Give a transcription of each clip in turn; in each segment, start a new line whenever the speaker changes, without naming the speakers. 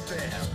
FM.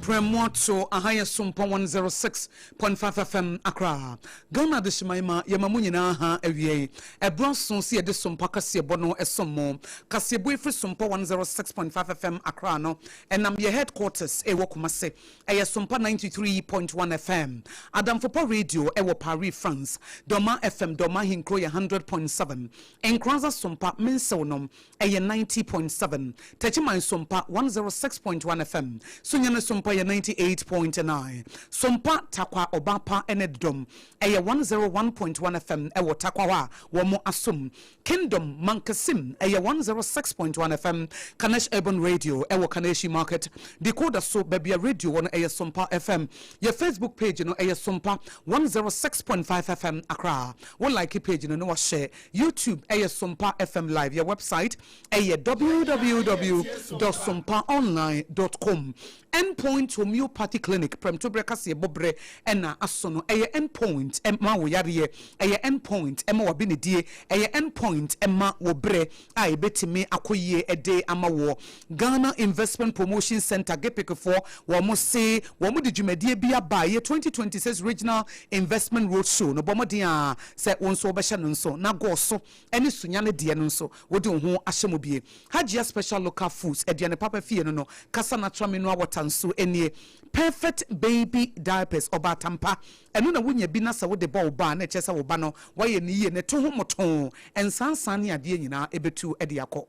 Prɛmoato aha yɛ Sompɔn 106.5 FM Accra. Ghana adehyeman ma yɛma mo nyinaa ha awiei. Ɛberɛ aso sɛ yɛde Sompa kaseɛbɔ no som mo. Kaseɛbɔ yi firi Sompa 106.5 FM Accra no, ɛnam yɛ headquarters ɛwɔ Kumase. Ɛyɛ Sompa 93.1 FM. Adamfopa Radio ɛwɔ Paris, France. Dɔma FM, Dɔma Ahenkuro yɛ 100.7. Nkoranza Sompa, Mensew nom, ɛyɛ 90.7. Techiman Sompa 106.1 FM. Sunyani Sompa yɛ 98.9. Sompa Tarkwa Ɔbaapa ne Dodom ɛyɛ 101.1 FM ɛwɔ Tarkwa hɔ a wɔn asom. Kingdom Mankasim ɛyɛ 106.1 FM. Kanesh Urban Radio ɛwɔ Kaneshie Market. Decoder so baabi a radio wɔ no ɛyɛ Sompa FM. Yɛ Facebook page no ɛyɛ Sompa 106.5 FM Accra. Wo like page no na wahyɛ. YouTube ɛyɛ Sompa FM Live. Yɛ website ɛyɛ www dot sompaonline dot com. Endpoint Homeopathy Clinic, prɛmtoberɛ kaseɛbɔ berɛ ɛna aso no. Ɛyɛ Endpoint ɛma wo yareɛ, ɛyɛ Endpoint ɛma w'abenedie, ɛyɛ Endpoint ɛma wo berɛ a ɛbɛtumi akɔ yie ɛde ama woɔ. Ghana Investment Promotion Centre, GIPC foɔ, wɔn se wɔn de dwumadie bi aba a ɛyɛ 2026 Regional Investment Road Show no. Bɔ mmɔden ara sɛ wo nso wobɛhyɛ no nso na gɔɔ so ne Sunyani deɛ no nso wode wo ho ahyɛ mu bie. Hajia Special Local Foods, aduane papa fie no no, Kasa Natural Mineral Water nso nie. Perfect Baby Diapers, ɔbaatampa, ɛno na wonya bi na sɛ wode bɔ wo ba a na ɛkyerɛ sɛ wo ba no woayɛ no yie, ne to ho mmotoo, nsansan ne adeɛ nyinaa ɛbɛtu de akɔ.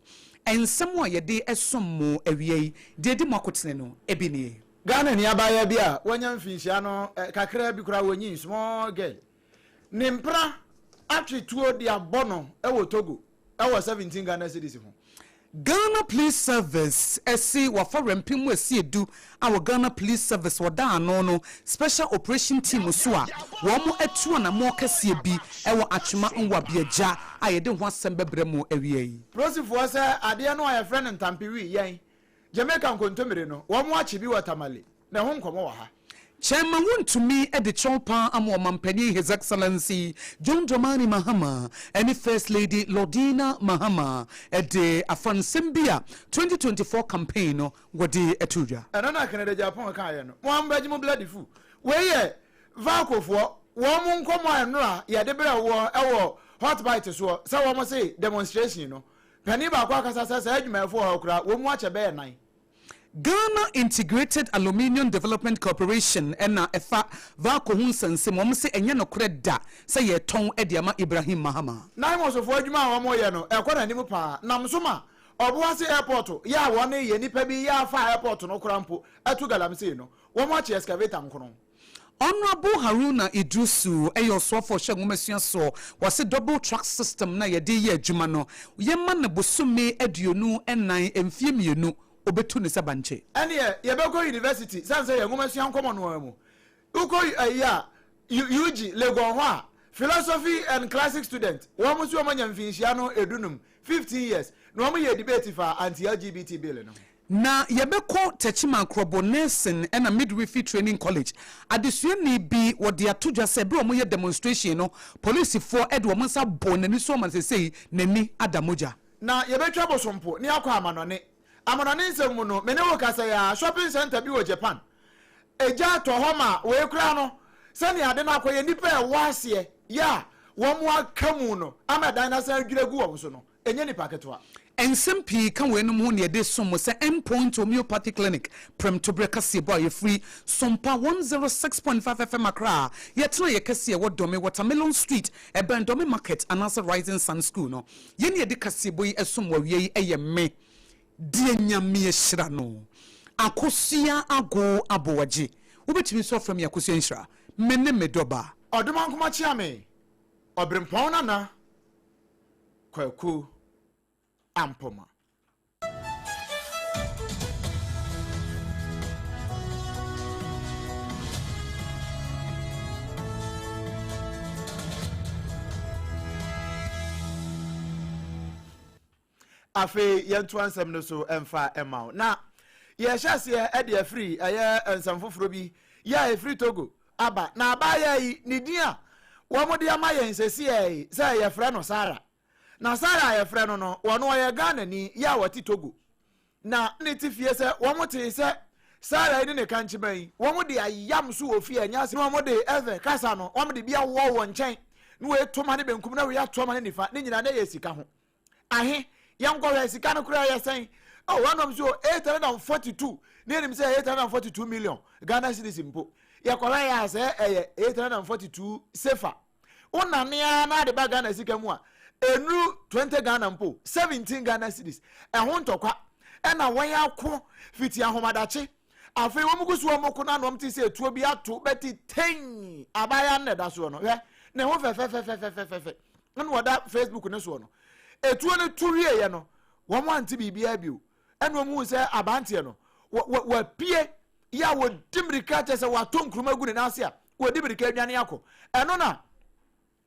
Nsɛm a yɛde som mo awia yi, deɛ ɛdi mu akotene no bi nie.
Ghanani abaayewa bi a wanya mfinhyia no kakraa bi koraa, wɔnyin, small girl, ne mpena atwe tuo de abɔ no wɔ Togo wɔ 17 Ghana cedis ho.
Ghana Police Service se wɔafa wɛmpem mu asiedu a wɔ Ghana Police Service wɔda ano no Special Operation Team so a wɔn atu anammɔn kɛseɛ bi wɔ Atwema Nwabiagya a yɛde ho asɛm bɛbrɛ mo awia yi.
Polosifoɔ sɛ adeɛ no a yɛfrɛ no ntampe wi yɛn Jamaica nkontommire no wɔn akye bi wɔ Tamale na ɛho nkɔmmɔ wɔ ha.
Chairman Wontumi de kyɛw paa ama Ɔmanpanin His Excellency John Dramani Mahama ne First Lady Lordina Mahama de afa nsɛm bi a 2024 campaign no wɔde too dwa.
Ɛno na Kennedy Agyapong kaeɛ no. Mo ara mobɛgye mo bloody fool. Wei yɛ Valco foɔ wɔn nkɔmmɔ a nnora yɛde brɛɛ woɔ wɔ Hot Bite soɔ sɛ wɔn se demonstration no. Panin baako akasa sɛ saa adwumayɛfoɔ wɔ hɔ koraa wɔn mu akyɛ bɛyɛ nan.
Ghana Integrated Aluminium Development Corporation na ɛfa Valco ho nsɛnsɛm, wɔn se ɛnyɛ nokorɛ da sɛ yɛretɔn de ama Ibrahim Mahama.
Naimosfoɔ adwuma a wɔyɛ no ɛkɔ n'anim paa, nam so ma Ɔboase Airport yɛ a wɔn yɛ nnipa bi yɛ afa airport no koraa mpo atu galamsey no, wɔn akye excavator nkono.
Honourable Haruna Iddrisu yɛ ɔsoafoɔ ɔhwɛ nwomasua soɔ, wɔse double track system no a yɛde reyɛ adwuma no yɛma no bosome 24 mfeɛ mmienu ɔbɛtu no sɛ bankye.
Ɛneɛ yɛbɛkɔ university sane sɛ yɛn nwomasua nkɔmɔ no ara mu. Wokɔ ayi a, UG, Legon hɔ a, Philosophy and Classics student, wɔn nso wɔn anya mfinhyia no edunum, 15 years, na wɔn yɛɛ debate faa anti-LGBT bill no ho.
Na yɛbɛkɔ Techiman Krobo Nursing ɛna Midwifery Training College. Adesuani bi wɔde ato dwa sɛ bere a wɔyɛ demonstration no, polisifoɔ de wɔn nsa bɔɔ n'ani so ama seesei n'ani ada mogya.
Na yɛbɛtwa bosompo na yɛakɔ amanɔne. Amanɔne nsɛm mu no, me ne wo kasa yi ara, shopping centre bi wɔ Japan, egya atɔ hɔ ma wei koraa no, sɛnea ade no akɔyɛ, nnipa a ɛwɔ aseɛ yɛ a wɔaka mu no ama ɛdan no asan adwiri agu wɔn so no, ɛnyɛ nnipa ketewa.
Nsɛm pii ka weinom ho na yɛde som mo sɛ End Point Homeopathy Clinic prɛmtoberɛ kaseɛbɔ a yɛfiri Sompa 106.5 FM Accra a yɛtena yɛ kɛseɛ ɛwɔ Dome, Watermelon Street, ɛbɛn Dome Market anaasɛ Rising Sun School no. Yɛn a yɛde kaseɛbɔ yi som mo awia yi yɛ me, deɛ Nyame ahyira no, Akosua Agoo Aboagye. Wobɛtumi nso afrɛ me Akosua Nhyira. Me ne me dɔba.
Ɔdomankoma Kyeame, Ɔberempɔn Nana. Kwaku Ampoma. Afei yɛntoa nsɛm no so mfa mma wo. Na yɛhyɛ aseɛ de afiri ɛyɛ nsɛm foforɔ bi yɛ a ɛfiri Togo aba. Na abaayewa yi ne din a wɔde ama yɛn sɛsiɛ yi sɛ yɛfrɛ no Sarah. Na Sarah a yɛfrɛ no no, wɔno ɔyɛ Ghanani yɛ a wɔte Togo. Na ne te fie sɛ wɔn tee sɛ Sara yi ne ne kankyema yi, wɔn de ayam so wɔ fie a ɛnyɛ asɛm, na wɔn de ɛfɛ kasa no, wɔn de bi awowɔ wɔn nkyɛn, na wei to ma ne benkum, na wei ato ama ne nifa, ne nyinaa na ɛyɛ sika ho. Ahe, yɛnkɔhwɛ sika no koraa ɛyɛ sɛn? Oh, wɔnom so 842, ne yɛnim sɛ 842 million Ghana cedis mpo. Yɛkɔhwɛ yɛ a sɛ ɛyɛ 842 sefa. Wonane ara na ade ba Ghana sika mu a, ɛnuru 20 Ghana mpo, 17 Ghana cedis. Ɛho ntɔkwa ɛna wɔn ako fiti ahomadakye. Afei wɔn gu so wɔn ko no ano wɔn te sɛ etuo bi ato bɛte tɛn abaayewa no na ɛda soɔ no hwɛ ne ho fɛfɛfɛfɛfɛfɛ ɛna wɔda Facebook no soɔ no etuo no to wieɛ no wɔn ante biribiara bio ɛna wɔn hu sɛ abanteɛ no wɔ wɔapue yɛ a wɔdi mmirika kyɛ sɛ wɔatɔ nkuruma gu ne nan ase a wɔdi mmirika adwane akɔ ɛno na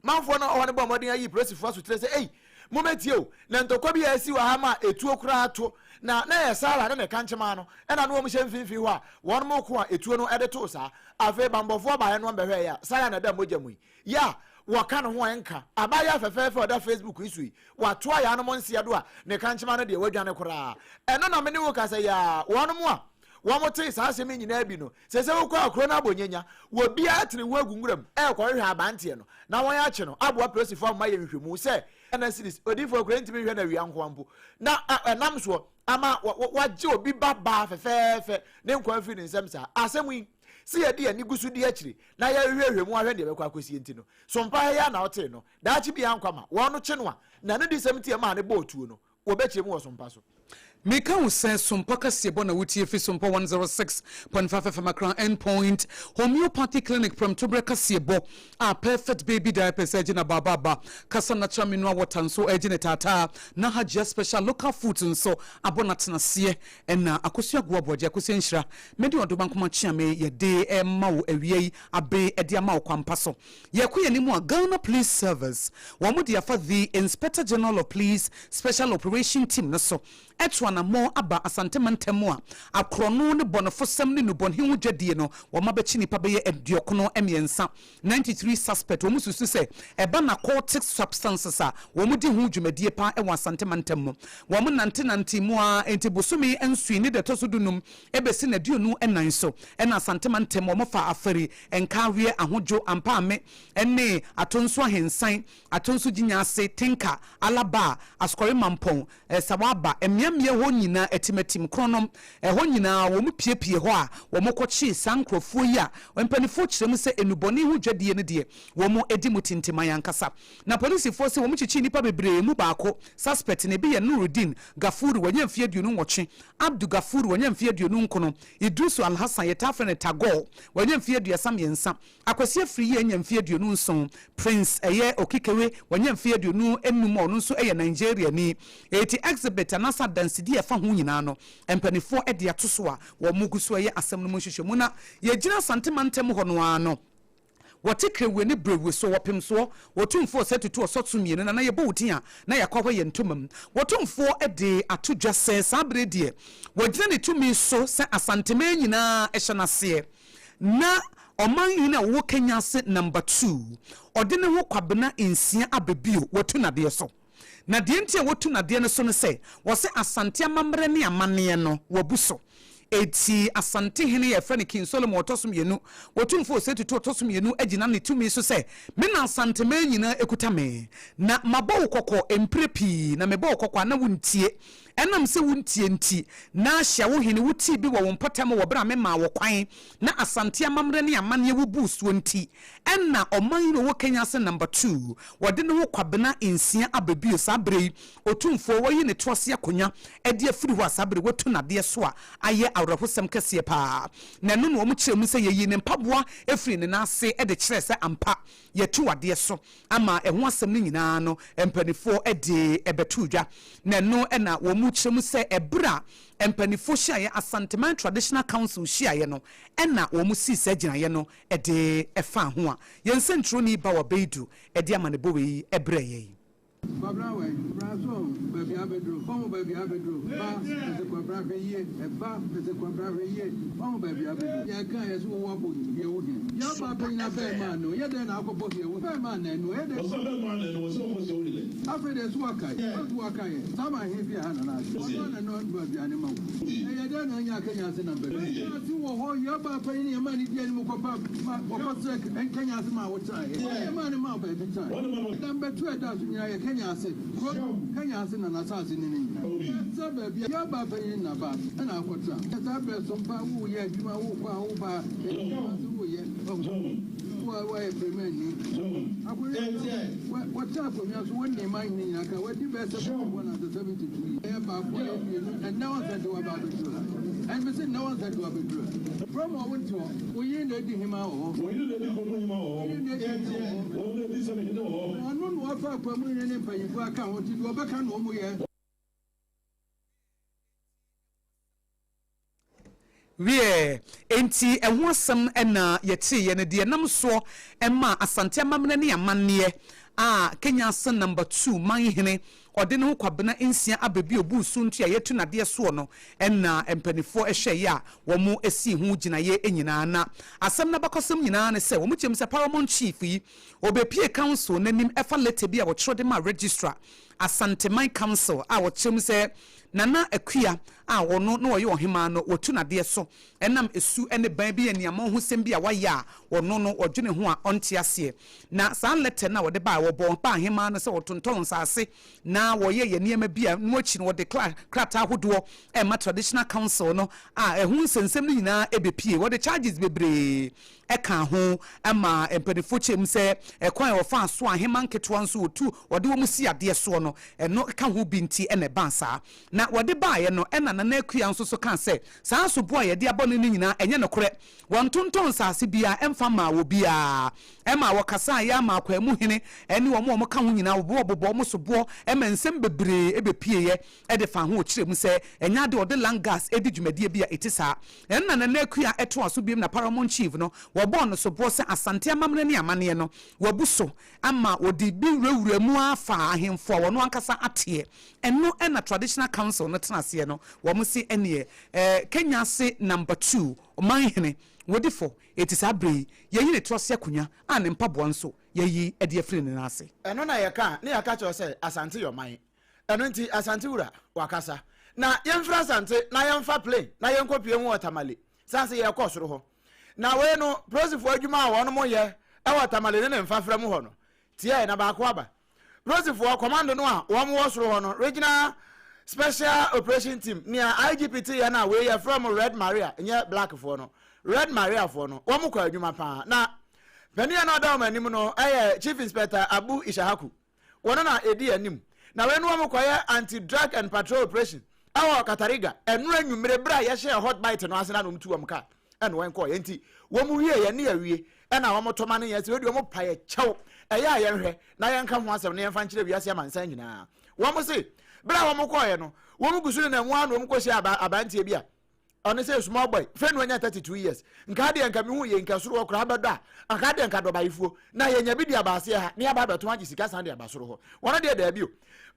Manfoɔ no a wɔwɔ hɔ no bɔɔ mmɔden ayi polisifoɔ asotire sɛ, Ei, mommɛtie o, na ntɔkwa bi a asi wɔ ha ma etuo koraa to. Na na ɛyɛ Sara ne ne kankyemaa no na na wɔhyɛ mfimfini hɔ a wɔreko a etuo no de too saa. Afei bammɔfoɔ baeɛ no wɔbɛhwɛeɛ a, Sara na ɛda mogya mu yi. Yɛ a wɔka ne ho a ɛnka. Abaayewa fɛfɛɛfɛ a ɔda Facebook yi so yi, watoa yɛn anom nseɛ do a ne kankyemaa no deɛ wadwane koraa. Ɛno na me ne wo kasa yi ara, wɔnom a wɔtee saa asɛm yi nyinaa bi no, sɛ sɛ wokɔ a kuro no abɔ nyanya, obiara tene ho agu nwura mu rekɔhwehwɛ abanteɛ no, na wɔakye no aboa polisifoɔ ama ayɛ nhwehwɛmu sɛ Ghana cedis, odiyifoɔ kura ntumi nhwɛ no awia nkoa mpo, na ɛnam soɔ ama wɔagye obi ba baa fɛfɛɛfɛ ne nkwa afiri ne nsam saa. Asɛm yi, sɛ yɛde yɛn ani gu so di akyire na yɛhwehwɛ mu ahwɛ deɛ ɛbɛkɔ akɔsie nti no, so mpaeɛ yi ara na wotee no? Daakye biara nkwa ma wɔn kye no a, na ne disɛm nti ɛmaa no bɔɔ tuo no, Wɔbɛkyerɛ mu wɔ sompa so.
Meka wo sɛ Sompa kaseɛbɔ na wotie fi Sompa 106.5 FM Accra End Point Homeopathy Clinic prɛmtoberɛ kaseɛbɔ a Perfect Baby Diapers agye na baababa Kasa Natural Mineral Water nso agye ne taataa na Hajia Special Local Foods nso abɔ n'atenaseɛ ɛna Akosua Goa Boagye Akosua Nhyira Mede Ɔdomankoma Kyeame yɛde rema wo awia yi abe de ama wo kwampa so. Yɛkɔ yɛn anim a, Ghana Police Service, wɔn de afa The Inspector General of Police Special Operation Team no so atu anammɔn aba Asante mantam mu a akorɔno ne bɔnefosɛm ne nnubɔne ho dwadie no wɔn abɛkye nnipa bɛyɛ aduɔkono mmiɛnsa, 93 suspect, wɔn susu sɛ ɛba narcotic substances a wɔn di ho dwumadie paa wɔ Asante mantam mu. Wɔn nante nante mu ara enti bosome nson ne da ɛtɔ so dunum bɛsi n'aduonu nnan so na Asante mantam wɔn fa Afari Nkaweɛ, Ahodwo, Ampaame ne Atonso Ahensan, Atonso Gyinya-ase, Tenka, Alaba, Asukɔre Mampɔn, Sawaaba, mmeammea hɔ nyinaa, Atimatim, Kronom, ɛhɔ nyinaa wɔn piepie hɔ a wɔn kɔkyee saa nkorɔfoɔ yi a mpaninfoɔ kyerɛ mu sɛ nnubɔne ho dwadie no deɛ wɔn di mu tintiman ankasa. Na polisifoɔ se wɔn kyekyee nnipa bebree mu baako, suspect, no ebi yɛ Nurudeen Gafuru wanya mfeɛ 28, Abdu Gafuru wanya mfeɛ 29, Idrisu Alhassan, yɛtaa frɛ no Tagore, wanya mfeɛ 33, Akwasi Afriyie anya mfeɛ 27, Prince ɛyɛ Okikewe, wanya mfeɛ 25 a ɔno nso yɛ Nigeriani. Eti exhibit anaasɛ adansedie a ɛfa ho nyinaa no, mpaninfoɔ de ato so a wɔn gu so reyɛ asɛm no mu nhwehwɛmu. Na yɛgyina Asante mantam hɔ no ara no, Wɔte krewue ne brewue so, wɔpem soɔ, Otumfoɔ sɛ tutu ɔsɔto mmienu na na yɛbɔ wo din a na yɛakɔ hɔ yɛn ntoma mu. Otumfoɔ de ato dwa sɛ saa berɛ yi deɛ wagyina ne tumi so sɛ Asanteman nyinaa hyɛ n'aseɛ na ɔman hene a ɔwɔ Kenyase number two ɔde ne ho Kwabena nsia aba bio watu n'adeɛ so. Na deɛ nti a wɔtu no adeɛ no so ne sɛ, wɔse Asante amammerɛ ne amanneɛ no, wɔabu so. Enti Asante hene a yɛfrɛ no King Solomon ɔtɔ so mmienu, Otumfoɔ Osei Tutu ɔtɔ so mmienu agyina ne tumi so sɛ, Me na Asanteman nyinaa kuta me. Na mabɔ wo kɔkɔ mprɛ pii, na mebɔ wo kɔkɔ a na wontie. Ɛnam sɛ wontie nti, na ahyia wo hene, wotii bi wɔ wo mpɔtam wɔ berɛ a memaa wo kwan, na Asante amammerɛ ne amanneɛ wobuu soɔ nti, Ɛna ɔman yi na ɔwɔ Kenya ase number two, wɔde ne ho Kwabena nsia aba bio saa berɛ yi, Otumfoɔ wayi ne to ase akonwa de afiri hɔ a saa berɛ watu nadeɛ so a ayɛ awerɛhosɛm kɛseɛ paa. Na ɛno na wɔn kyerɛ mu sɛ yɛyii ne mpaboa firii ne nan ase de kyerɛɛ sɛ ampa yɛatu adeɛ so ama ɛho asɛm no nyinaa no mpanifoɔ de bɛtoo dwa. Na ɛno na wɔn kyerɛ mu sɛ ɛberɛ a mpanifoɔ hyiaeɛ Asanteman Traditional Council hyiaeɛ no ɛna wɔn sii saa gyinaeɛ no de faa ho a yɛn sɛnkyerɛwni Bawa Beidu de amanebɔ wei brɛɛ yɛn.
Kwabena wai, bra so ɔho baabi abɛduru, ɔho baabi abɛduru, ba mese Kwabena hwɛ yie, ɛba mese Kwabena hwɛ yie, ɔho baabi abɛduru. Yɛ ka yɛ se wo wabɔ hie wo he, yɛ ɔbaa panyin abɛɛmaa no, yɛ dɛn na akɔbɔ hie wo, bɛɛmaa na ɛno, yɛ dɛn.
Ɔsɛ abɛɛmaa na ɛno, ɔsɛ ɔkɔ sɛ wo he dɛn.
Afei deɛ so wakae? Ɔnso wakae ɛ? Saa ma he fie ha na n'ase. Ɔno ara na noa aduane ma wo. Ɛyɛ dɛn na anya Kenya ase nam baabi? Kenya ase wɔ hɔ, yɛn baa panyin yɛn maa ne di anim kɔpa ma wɔkɔ srɛ Kenya ase maa wo tenaeɛ. Ɔno yɛn maa ne maa wo baabi tenaeɛ. Dambɛtu a ɛda so nyinaa yɛ Kenya ase kuro. Kenya ase na n'asase ne ne nyinaa. Sɛ baabi a yɛn baa panyin na ba na akɔtena. Saa berɛ so mpa woreyɛ adwuma wokɔ a woba a Kenya ase woreyɛ. Woayɛ pirimani. Akonnwa so, wɔte akonnwa so, wɔn nneɛma ahene nyinaa ka, wɔadi bɛyɛ 71 ansa 72 yi. Ɛyɛ baako, ɛyɛ mmienu, ɛnnɛ wansa de waba abɛduru ha. Ɛnde sɛ nnɛ wansa de wabɛduru ha. Kurom hɔ wonte hɔ, wo yere na edi hemaa wɔ hɔ.
Wo yere na edi kurom hemaa wɔ hɔ.
Wo yere na edi hene wɔ hɔ.
Wo na edi sɛ ne hene wɔ hɔ.
Ɔno na wafa akwamu hene ne mpanyimfo aka ho, nti deɛ ɔbɛka na wɔyɛ.
Wiɛ, enti ɛho asɛm na yɛteeɛ no, deɛ ɛnam soɔ maa Asante amammerɛ ne amanneɛ a Kenya ase Number Two manhene ɔde ne ho Kwabena Nsia Abɛbi obuu so ntua yɛatu nadeɛ soɔ no na mpaninfoɔ hwɛeɛ a wɔn sii ho gyinaeɛ nyinaa. Na asɛm no abakɔsɛm nyinaa ne sɛ wɔn kyerɛ mu sɛ Paramount Chief yi ɔbɛpue Council no anim ɛfa lɛtɛ bi a wɔtwerɛ de maa Registrar Asanteman Council a wɔkyerɛ mu sɛ Nana Akua a ɔno na ɔyɛ ɔhemaa no watu n'adeɛ so ɛnam esu ne ban bi aniammɔnhosɛm bi a wayɛ a ɔno no ɔdwene ho a ɔnte aseɛ. Na saa lɛtɛ no a wɔde baeɛ wɔbɔɔ baa ahemaa no sɛ wɔtontɔn nsaase na wɔyɛyɛ nneɛma bi a ɛno akyi no wɔde krataa ahodoɔ ɛma Traditional Council no a ɛho nsɛnsɛm no nyinaa ɛbɛpie. Wɔde charges bebree ɛkaa ho ma mpanimfoɔ kyerɛ mu sɛ ɛkwan a wɔfaa so a ahemma nketewa nso wɔtu wɔde wɔn si adeɛ soɔ no, ɛno ka ho bi nti na ɛbaa saa. Na wɔde baeɛ no, ɛna Nana Akua nso so kaa sɛ saa soboɔ a yɛde abɔ no no nyinaa ɛnyɛ nokorɛ. Wɔntontɔn nsaase biara ɛmfa mmaa obiara. Ɛmaa wɔkasaeɛ ara maa Kwaamu hene ne wɔn a wɔka ho nyinaa wɔbobɔbobɔɔ wɔn soboɔ ma nsɛm bebree bɛpieeɛ de faa ho. Ɔkyerɛɛ mu sɛ ɛnyɛ adeɛ a ɔde Langas di dwumadie bi a ɛte saa. Ɛno na Nana Akua toaa so biom na Paramount Chief no wɔbɔɔ no soboɔ sɛ Asante amammerɛ ne amanneɛ no wabu so ama wɔde bi wurawuraa mu ara faa ahemfo a wɔn ankasa ateɛ. Ɛno na Traditional Council no tena aseɛ no wɔn se ɛneɛ eh, Kenya ase Number Two Ɔmanhene wɔdi fɔ, enti saa berɛ yi yɛyi ne toase akonnwa a ne mpaboa nso yɛayi de afiri ne nan ase.
Ɛno na yɛka a na yɛaka kyerɛ wo sɛ Asante yɛ ɔman. Ɛno nti Asante wura, wakasa. Na yɛmfiri Asante na yɛmfa plane na yɛnkɔ pue mu wɔ Tamale, sane sɛ yɛrekɔ soro hɔ. Na wei no, Prosifoɔ adwuma a wɔnom yɛ wɔ Tamale ne ne mfafra mu hɔ no, tiaɛ na baako aba. Prosifoɔ commando no a wɔn wɔ soro hɔ no, Regional Special Operation Team, nea IGP te yɛ no a wei yɛfrɛ wɔn Red Maria, nyɛ black foɔ no, Red Maria foɔ no, wɔn kɔ adwuma paa. Na panin a na ɔda wɔn anim no yɛ Chief Inspector Abu Ishahaku. Wɔn na edi anim. Na wei no wɔn kɔyɛ anti-drug and patrol operation ɛwɔ Katariga. Ɛno anwummere bere a yɛhyɛɛ hot bite no ase na wɔn tu wɔn kaa ɛna wɔn kɔɔ. Nti wɔn wie yɛn ne yɛwie ɛna wɔn tɔ ma ne yɛn sɛ wɔde wɔn pa yɛ kyɛw. Ɛyɛ a yɛn hwɛ na yɛn ka ho asɛm na yɛn fa nkyerɛ wiase amansan nyinaa. Wɔn se bere a wɔn kɔɔɛ no wɔn gu so nenam mu ara na wɔn kɔ hyia aberanteɛ bi a Ɔno sɛ small boy fɛ no anya 32 years nka adeɛ nka mehu yɛ nka soro hɔ koraa bɛdɔ a anka adeɛ nka dɔbaefuo na yɛnya bi de aba aseɛ ha ne aba abɛto agye sika san de aba soro hɔ wɔno deɛ daabi o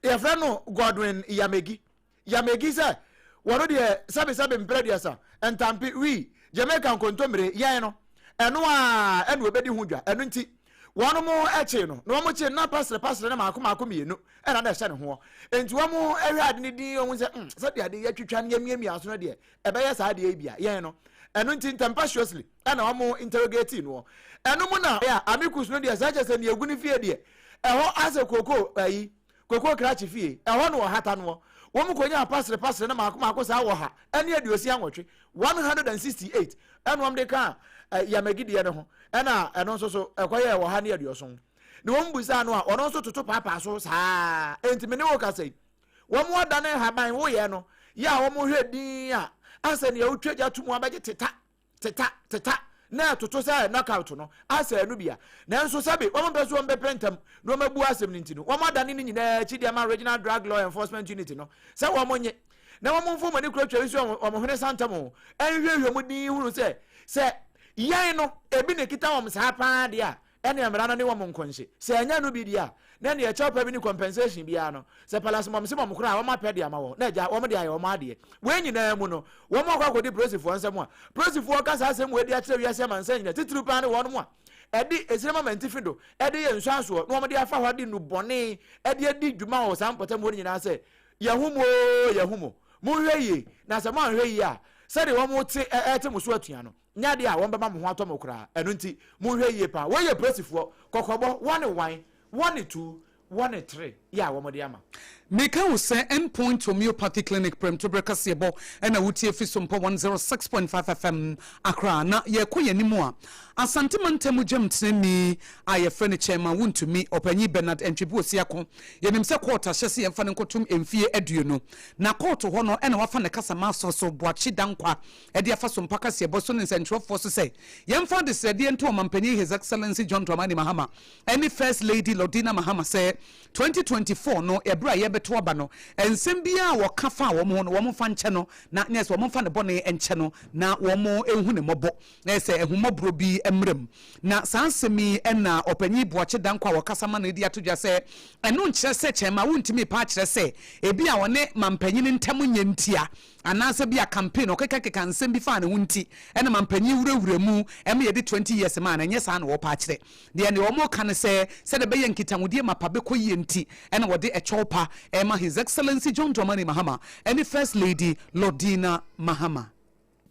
yɛfrɛ no Godwin Yamegi Yamegi sɛ wɔno deɛ sɛbesɛbe mprɛ aduasa ntampe wii Jamaica nkontommire yɛn no ɛno a ɛna wɔbɛdi ho dwa ɛno nti wɔn mo kyee no na wɔn kyee no na pasere pasere no maako maako mmienu ɛna na ɛhyɛ ne hoɔ nti wɔn hwɛ ade no din wɔn sɛ mm sɛdeɛ ade yɛtwitwa no yɛmiamia so no deɛ ɛbɛyɛ saa adeɛ yi bia yɛn no ɛno nti ntɛmpaciously ɛna wɔn interrogate no ɛno mu na yɛ amicus no deɛ sɛ kyɛ sɛ nea egu ne fie deɛ ɛhɔ asɛ koko ayi koko krakye fie ɛhɔ no ɔhata noɔ wɔn kɔnya pasere pasere no maako maako saa wɔ ha ɛne 68 168 ɛna wɔn de kaa yamagideɛ no ho ɛna ɛno nso so ɛkɔyɛɛ 170 na wɔn busaa no a ɔno nso toto paapaa so saa enti me ne wo kasa yi wɔn adane nhaban woyɛ no yɛ a wɔn hwɛ din a asɛ nea wotwa gya to mu abɛgye teta teta teta na ɛtoto sɛ knockout no asɛ ɛno bia nanso sɛbe wɔn mpɛ so wɔn bɛpɛ ntɛm na wɔn abu asɛm no nti no wɔn adane ne nyinaa akyi de ama regional drug law enforcement unit no sɛ wɔn nye na wɔn mfom ani kura twɛ nso wɔn hwene santam o ɛnhwehwɛ mu din hunu sɛ sɛ yɛn no ebi na ekita wɔn saa paa deɛ a ɛne mmara no ne wɔn nkonhye. Sɛ ɛnyɛ no bi deɛ a, na ɛneɛ kyɛw pa bi ne compensation biara no, sɛ palace mɔm se mɔm koraa a, wɔn apɛ de ama wɔn, na agya, wɔn de ayɛ wɔn adeɛ. Wei nyinaa mu no, wɔn akɔ akɔdi polisifoɔ nsam a, polisifoɔ ka saa asɛm wei de akyerɛ wiase amansan nyinaa, titiriw paa ne wɔnom a ɛde Esirem Amantifi do ɛde yɛ nsuansoɔ na wɔde afa hɔ de nnubɔne ɛde adi dwuma wɔ saa mpɔtam hɔ no nyinaa sɛ, Yɛahu mo oo, yɛahu mo. Monhwɛ yie, na sɛ moanhwɛ yie a, sɛdeɛ wɔte ɛrete mo so atua no, nyɛ adeɛ a wɔbɛma mo ho atɔ mo koraa. Ɛno nti, monhwɛ yie paa. Wei yɛ polisifoɔ kɔkɔbɔ, wɔne wan, wɔne tu, wɔne tere yɛ a wɔde ama.
Meka wo sɛ End Point Homeopathy Clinic prɛmtoberɛ kaseɛbɔ na wotie fi Sompa 106.5 FM Accra. Na yɛrekɔ yɛn anim a, Asante mantam gyamtenani a yɛfrɛ no Chairman Wontumi, Ɔpanyin Bernard Antwi Osiako, yɛnim sɛ kɔɔto ahyɛ sɛ yɛmfa no nkɔtom mfie aduonu. Na kɔɔto hɔ no na wafa ne kasamaso so Boakye Dankwa de afa Sompa kaseɛbɔ so ne nsɛntwerɛfoɔ so sɛ yɛmfa adesrɛdeɛ nto Ɔmanpanyin His Excellency John Dramani Mahama ne First Lady Lordina Mahama sɛ 2024 no ɛberɛ a yɛrebɛto aba no nsɛm biara a wɔka faa wɔn ho no wɔmfa nkyɛ no na nyɛ sɛ wɔmfa ne bɔne nkyɛ no na wɔnhu ne mmɔbɔ na sɛ ahummɔborɔ bi mmra mu. Na saa nsɛm yi na Ɔpanyin Boakye Dankwa a ɔkasa ma no de ato dwa sɛ ɛno nkyerɛ sɛ Kyɛrema wontumi repa akyerɛ sɛ ebia ɔne mampanyin ntam nyɛ ntia anaasɛ bi a campaign ɔkekakeka nsɛm bi faa ne ho nti na mampanyin wurawura mu ma yɛde 20 years maa no, ɛnyɛ saa na wɔrepa akyerɛ. Deɛ deɛ wɔreka ne sɛ sɛdeɛ ɛbɛyɛ nkitahodie mapa bɛkɔ yie nti na wɔde ɛkyɛw pa rema His Excellency John Dramani Mahama ne First Lady Lordina Mahama.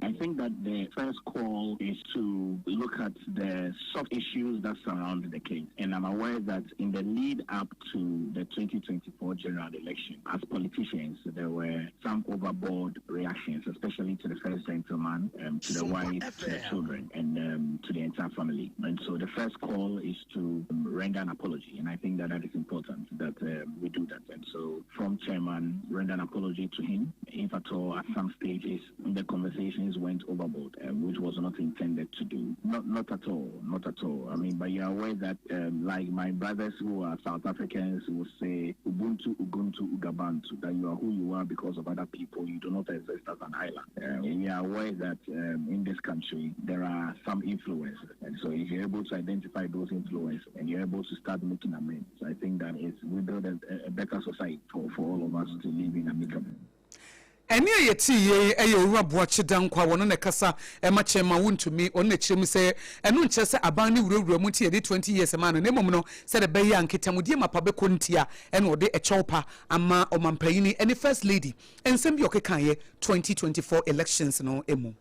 I think that the first call is to look at the soft issues that surround the case. And I'm aware that in the lead up to the 2024 general election, as politicians, there were some overboard reactions, especially to the first gentleman, um, to the wife, to the children, and um, to the entire family. And so the first call is to um, render an apology. And I think that that is important that um, we do that. And so from chairman, render an apology to him, if at all at some stages the conversations went overboard, um, which was not intended to do. Not, not at all, not at all. I mean, but you're aware that, um, like my brothers who are South Africans will say, Ubuntu, Ubuntu, Ugabantu, that you are who you are because of other people. You do not exist as an island. Uh, we are aware that um, in this country there are some influences. And so if you're able to identify those influences and you're able to start making amends, I think that is we build a, a better society for, for all of us to live in amicably.
Ɛnne a yɛtee yei yɛ Owura Boakye Dankwa, wɔno na ɛkasa ma Chairman Wontumi, ɔno na ɛkyerɛ mu sɛ ɛno nkyerɛ sɛ aban no wurawura mu nti yɛde 20 years maa no na mmom no sɛdeɛ ɛbɛyɛ a nkitahodie mapa bɛkɔ ntia ɛna ɔde ɛkyɛw pa ama Ɔmampanyini ne First Lady nsɛm bi a ɔkekaeɛ 2024 elections no mu.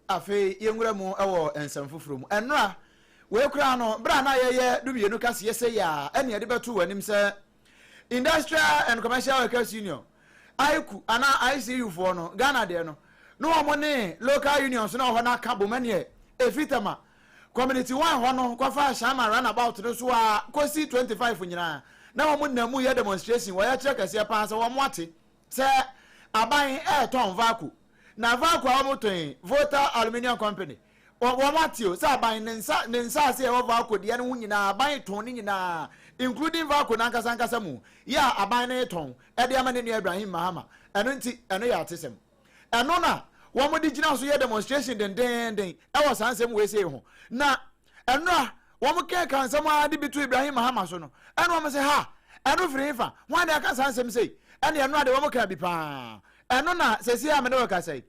Afei yɛnwura mu wɔ nsɛm foforɔ mu. Ɛnnora, wei koraa no, berɛ a na yɛyɛ dumienu kaseɛ sei a, ɛne yɛde bɛto w'anim sɛ Industrial and Commercial Workers Union, ICU anaa ICU foɔ no, Ghana deɛ no, na wɔn ne local unions na wɔ hɔ no aka bom ɛneɛ ɛfiri Tema Community 1 hɔ no kɔfa Ashaiman runabout no so a kɔsi 25 nyinaa na wɔn nam mu yɛ demonstration, wɔyɛ kyerɛ kɛseɛ paa sɛ wɔn ate sɛ aban ɛretɔn Vaco na Vaco a wɔtɔn yi Volta Aluminium Company Wɔn ate o sɛ aban ne nsa ne nsaase a ɛwɔ Valco deɛ no ho nyinaa aban retɔn ne nyinaa including Valco no ankasa ankasa mu yɛ a aban no retɔn de ama ne nua Ibrahim Mahama ɛno nti ɛno yɛ atesɛm ɛno na wɔn de gyina so yɛ demonstration dendeenden ɛwɔ saa nsɛm wei sei ho na ɛnora wɔn kɛka nsɛm ara de bi to Ibrahim Mahama so no ɛna wɔn sɛ ha ɛno firi hefa wɔn de aka saa nsɛm sei ɛne ɛnora de wɔn ka bi paa ɛno na sɛsi a mene wɔ kasa yi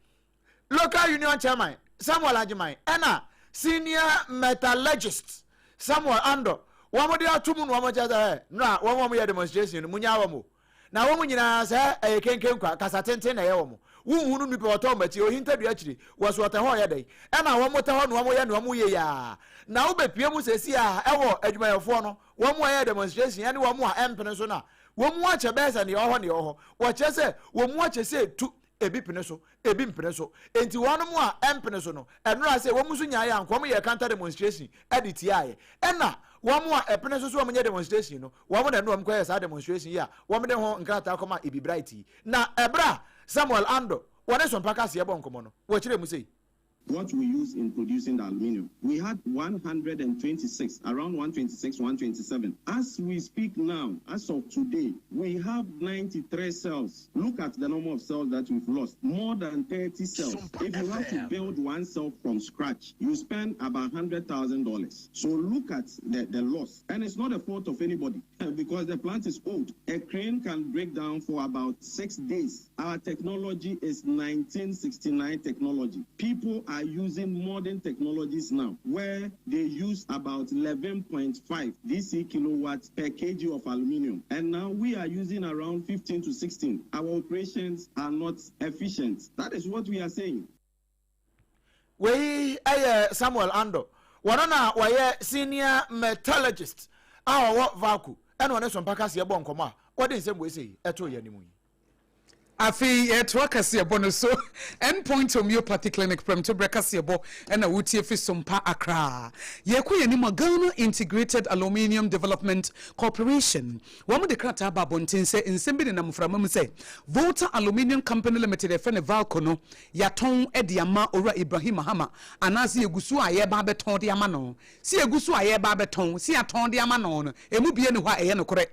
Local Union Chairman Samuel Agyeman ɛna Senior Metallurgist Samuel Andor wɔn de ato mu na wɔn kyerɛ sɛ ɛ nora wɔn wɔn yɛ demonstration no munyaa wɔn o na wɔn nyinaa sɛ ɛyɛ kenken kwa kasa tenten na ɛyɛ wɔn wonhu no nipa wɔtɔ wɔn akyi ohintadua akyiri wɔ so ɔtɛ hɔ ɔyɛ dɛn ɛna wɔn tɛ hɔ na wɔn yɛ na wɔn yɛ yaa na wobɛpie mu sɛsi a ɛwɔ adwumayɛfoɔ no wɔn a ɛyɛ demonstration ɛne wɔn a ɛmpene so na wɔn mu akyɛ bɛyɛ sɛ neɛ ɔhɔ neɛ ɔhɔ wɔkyerɛ sɛ wɔn mu akyɛ sɛ tu Ebi pene so, ebi mpene so. Enti wɔnom a ɛmpene so no, ɛnora sɛ wɔn nso nyaeɛ a, anka wɔn yɛɛ counter demonstration de tiaaɛ. Ɛna wɔn a ɛpene so sɛ wɔn nyɛ demonstration no, wɔn na ɛne wɔn kɔyɛɛ saa demonstration yi a wɔn de ho nkrataa kɔmaa Ibi Bright yi. Na ɛberɛ a Samuel Andoh wɔne Sompa Kaseɛ bɔɔ nkɔmmɔ no, wɔkyerɛɛ mu sei.
What we use in producing the aluminium. We had 126, around 126, 127. As we speak now, as of today, we have 93 cells. Look at the number of cells that we've lost. More than 30 cells. If you have to build one cell from scratch, you spend about $100,000. So look at the, the loss. And it's not the fault of anybody because the plant is old. A crane can break down for about six days. Our technology is 1969 technology. People are are using modern technologies now where they use about 11.5 DC kilowatts per kg of aluminium. And now we are using around 15 to 16. Our operations are not efficient. That is what we are saying.
Wei yɛ Samuel Andor, wɔno na wɔyɛ Senior Metallurgist a ɔwɔ VALCO, ɛna ɔne Sompa Kaseɛ bɔɔ nkɔmmɔ a wɔde nsɛm wei sei ɛtoo yɛn anim yi.
Afei yɛtoa kaseɛbɔ no so. End Point Homeopathy Clinic prɛmtoberɛ kaseɛbɔ na wotie fi Sompa Accra. Yɛkɔ yɛn anim a, Ghana Integrated Aluminium Development Corporation wɔn de krataa aba abɔnten sɛ nsɛm bi nenam mframa mu sɛ Volta Aluminium Company Limited a yɛfrɛ no VALCO no yɛatɔn de ama Owura Ibrahim Mahama anaasɛ yɛgu so a yɛreba abɛtɔn de ama no. Sɛ yɛgu so a yɛreba abɛtɔn, sɛ yɛatɔn de ama no no, ɛmu biara nni hɔ a ɛyɛ nokorɛ.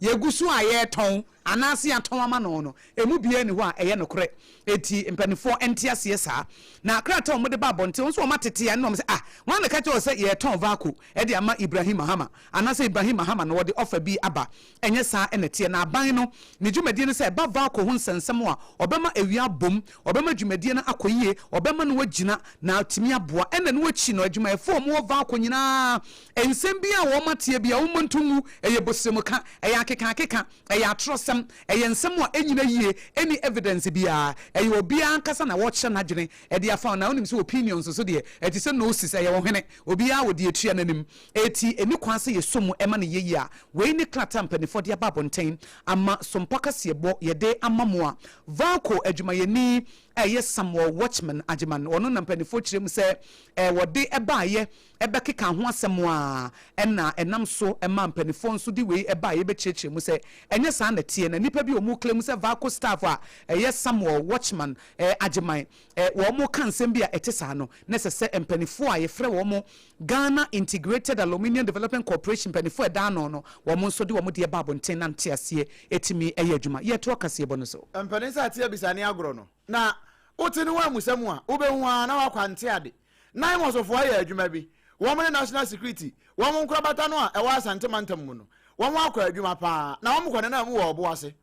Yɛgu so a yɛretɔn anaase yɛatɔn ama no no, ɛmu biara nni hɔ a ɛyɛ nokorɛ. Enti mpanimfoɔ nte aseɛ saa. Na krataa a wɔde ba abɔnten, wɔn nso wɔatete a, ɛnna wɔn sɛ, ah, hwan na ɛka kyerɛɛ wo sɛ yɛretɔn Vaco de ama Ibrahim Mahama? Anaasɛ Ibrahim Mahama na ɔde ɔfa bi aba? Ɛnyɛ saa na ɛteɛ. Na aban no, ne dwumadie ne sɛ ɛba Vaco ho nsɛnsɛm a, ɔbɛma awia abom, ɔbɛma dwumadie no akɔ yie, ɔbɛma no agyina na atumi aboa. Ɛnna ɛno akyi no, adwumayɛfoɔ a wɔwɔ Vaco nyinaa, Nsɛm biara a wɔateɛ biara, wɔmmɔ nto ngu. Ɛyɛ bosremka, ɛyɛ akekaakeka, ɛyɛ atorɔsɛm, ɛyɛ nsɛm a ɛnnyina yie, ɛnni evidence biara. Ɛyɛ obiara ankasa na ɔrekyerɛ n'adwene de afa ho. Na wonim sɛ opinions nso deɛ, ɛte sɛ noses, ɛyɛ ɔhwene. Obiara wɔ deɛ ɛtua n'anim. Enti ɛnni kwan sɛ yɛsɔ mu ma no yɛ yie a, wei ne krataa a mpanimfoɔ de aba abɔnten ama Sompa Kaseɛbɔ yɛde ama mo a Valco adwumayɛni a ɛyɛ Samuel Watchman Agyeman, ɔno na mpanimfoɔ kyerɛ mu sɛ wɔde baeɛ bɛkeka ho asɛm a ɛna ɛnam so ma mpaninfoɔ nso de wei baeɛ bɛkyerɛkyerɛ mu sɛ ɛnyɛ saa na ɛteɛ na nnipa bi a wɔn claim sɛ Valco staff a ɛyɛ Samuel Watchman Agyeman wɔn ka nsɛm bi a ɛte saa no na ɛsɛ sɛ mpaninfoɔ a yɛfrɛ wɔn Ghana Integrated Aluminium Development Corporation mpaninfoɔ a ɛda ano no wɔn nso de wɔn deɛ ba abɔnten na nteaseɛ ɛtumi yɛ adwuma. Yɛtoa kaseɛbɔ no so.
Mpanin sɛ ateɛ bisa ne agorɔ no na wote ne ho amusɛm a wobɛhu ara na woakɔ ante ade. Naimɔsfoɔ ayɛ adwuma bi. Wɔn ne National Security, wɔn nkorabata no a ɛwɔ Asante mantam mu no, wɔn akɔ adwuma pa ara, na wɔn kɔ nenam mu wɔ Ɔboase,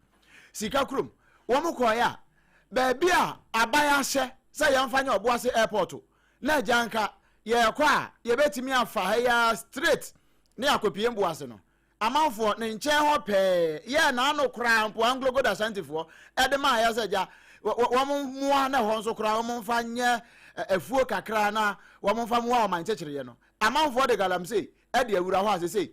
Sika kurom. Wɔn kɔeɛ a, baabi a aban ahyɛ sɛ yɛmfa nyɛ Ɔboase Airport na agya anka yɛrekɔ a yɛbɛtumi afa ha yi ara straight ne akɔpie Mboase no, Amanfoɔ, ne nkyɛn hɔ pɛɛ, yɛɛ n'ano koraa mpo Anglo Gold Ashantifoɔ de maa yɛ sɛ gya wɔn mmoa na ɛhɔ nso koraa wɔn mfa nyɛ afuo kakra na wɔn mfa mmoa ɔman kyekyereɛ no. Amanfoɔ de galamsey de awura hɔ a sesei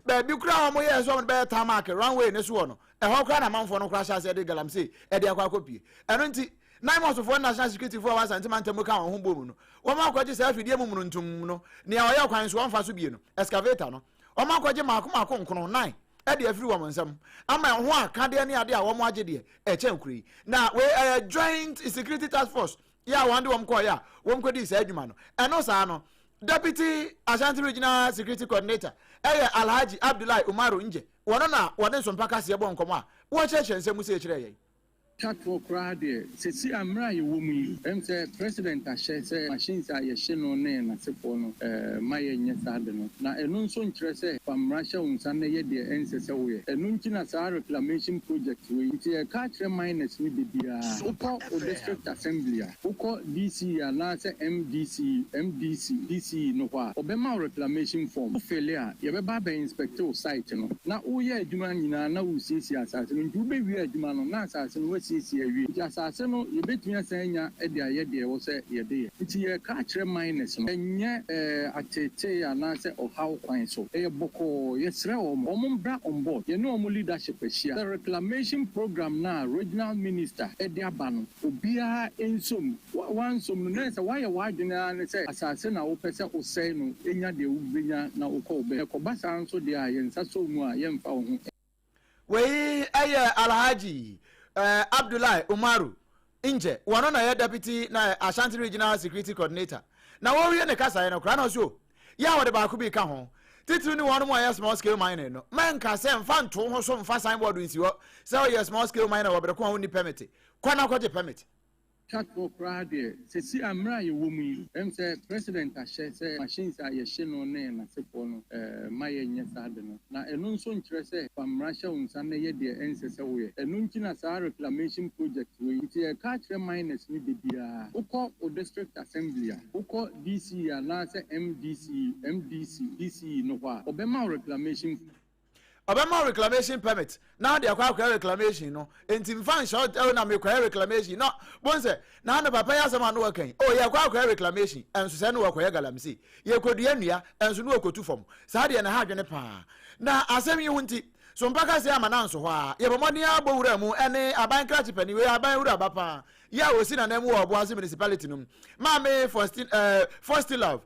baabi koraa wɔn yɛɛ sɛ wɔn bɛyɛ tarmac runway ne soɔ no, ɛhɔ koraa na amanfoɔ no koraa hyɛ aseɛ de galamsey de akɔ akɔpie. Ɛno nti, Naimɔsfoɔ ne National Security foɔ a wɔ Asante mantam mu ka wɔn ho bom no, wɔn akɔgye saa afidie mu mununtum no, nea ɔyɛ ɔkwan so wɔmfa so bie no, excavator no. Wɔakɔgye mmaako mmaako nkono, nnan, de afiri wɔn nsam ama ɛho akadeɛ ne adeɛ a wɔagye deɛ ɛkyɛn kuro yi. Na wei ɛyɛ Joint Security Task Force yɛ a wɔn de wɔn kɔɔeɛ a wɔn kɔdii saa adwuma no. Ɛno saa no, Deputy Ashanti Regional Security Coordinator ɛyɛ Alhaji Abdullahi Umaru Nje, wɔno na wɔde nsompa kaseɛ bɔɔ nkɔmmɔ a wɔkyerɛkyerɛ nsɛm mu sei kyerɛɛ yɛn.
Twa toɔ koraa deɛ, seesei a mmerɛ a yɛwɔ mu yi, ɛm sɛ President ahyɛ sɛ machines a yɛhye no ne n'asefoɔ no, mma yɛnyɛ saa ade no. Na ɛno nso nkyerɛ sɛ fa mmara hyɛ wo nsa na yɛ deɛ ɛnsɛ sɛ woyɛ. Ɛno nti na saa reclamation project wei nti yɛreka akyerɛ miners no da biara, wokɔ wo district assembly a, wokɔ DCE anaasɛ MDCE, MDC, DCE no hɔ a, wɔbɛma wo reclamation form. Wo fille a, yɛbɛba abɛ inspect wo site no. Na woreyɛ adwuma nyinaa na woresiesie asase no. Nti wobɛwie adwuma no na asase no woasiesie awie. Nti asase no yɛbɛtumi asan anya de ayɛ deɛ ɛwɔ sɛ yɛde yɛ. Nti yɛreka akyerɛ miners no, ɛnyɛ ateetee anaasɛ ɔhaw kwan so. Ɛyɛ bɔkɔɔ. Yɛsrɛ wɔn, wɔn mbra on board. Yɛne wɔn leadership ahyia. Sɛ reclamation program no a regional minister de aba no, Obiara nsɔ mu. Woansɔ mu no, na ɛyɛ sɛ woayɛ w'adwene ara ne sɛ asase na wopɛ sɛ wosɛe no nya deɛ wobɛnya na wokɔ wo baabi. Ɛkɔba saa nso deɛ a, yɛn nsa sɔ wo mu a, yɛmfa wo ho.
Wei yɛ Alhaji Abdullahi Umaru Nje, wɔno na ɛyɛ Deputy na Ashanti Regional Security Coordinator. Na wɔrewie ne kasaeɛ no koraa na ɔse o, yɛ a wɔde baako bi reka ho, titiriw ne wɔnom a wɔyɛ small scale mining no, mɛnka sɛ mfa nto wo ho so mfa signboard nsi hɔ sɛ woyɛ small scale miner wɔ bere ko a wonni permit. Kɔ na kɔgye permit.
Twa toɔ koraa deɛ, seesei a mmerɛ a yɛwɔ mu yi, ɛm sɛ President ahyɛ sɛ machines a yɛhye no ne n'asefoɔ no, mma yɛnyɛ saa ade no. Na ɛno nso nkyerɛ sɛ fa mmara hyɛ wo nsa na yɛ deɛ ɛnsɛ sɛ woyɛ. Ɛno nti na saa reclamation project wei nti yɛreka akyerɛ miners no da biara, wokɔ wo district assembly a, wokɔ DCE anaasɛ MDCE, MDC, DCE no hɔ a, wɔbɛma wo reclamation
Ɔbɛma wo reclamation permit na wode akɔ akɔyɛ reclamation no. Nti mfa nhyɛ wo na mekɔyɛ reclamation na bon sɛ na ano papa yi asɛm a no wɔka yi, oh, yɛkɔ akɔyɛ reclamation, ɛnso sɛ no wɔkɔyɛ galamsey, yɛkɔdua nnua ɛnso no wɔkɔtu fam. Saa deɛ na ha adwene paa. Na asɛm yi ho nti so mpa ka sɛ ama no anso hɔ a yɛbɔ mmɔden abɔ wura mu ɛne aban krakye panin wei, aban wura ba paa yɛ a wɔsi nanan mu wɔ Ɔboase municipality no mu, Maame Faustin, Faustilove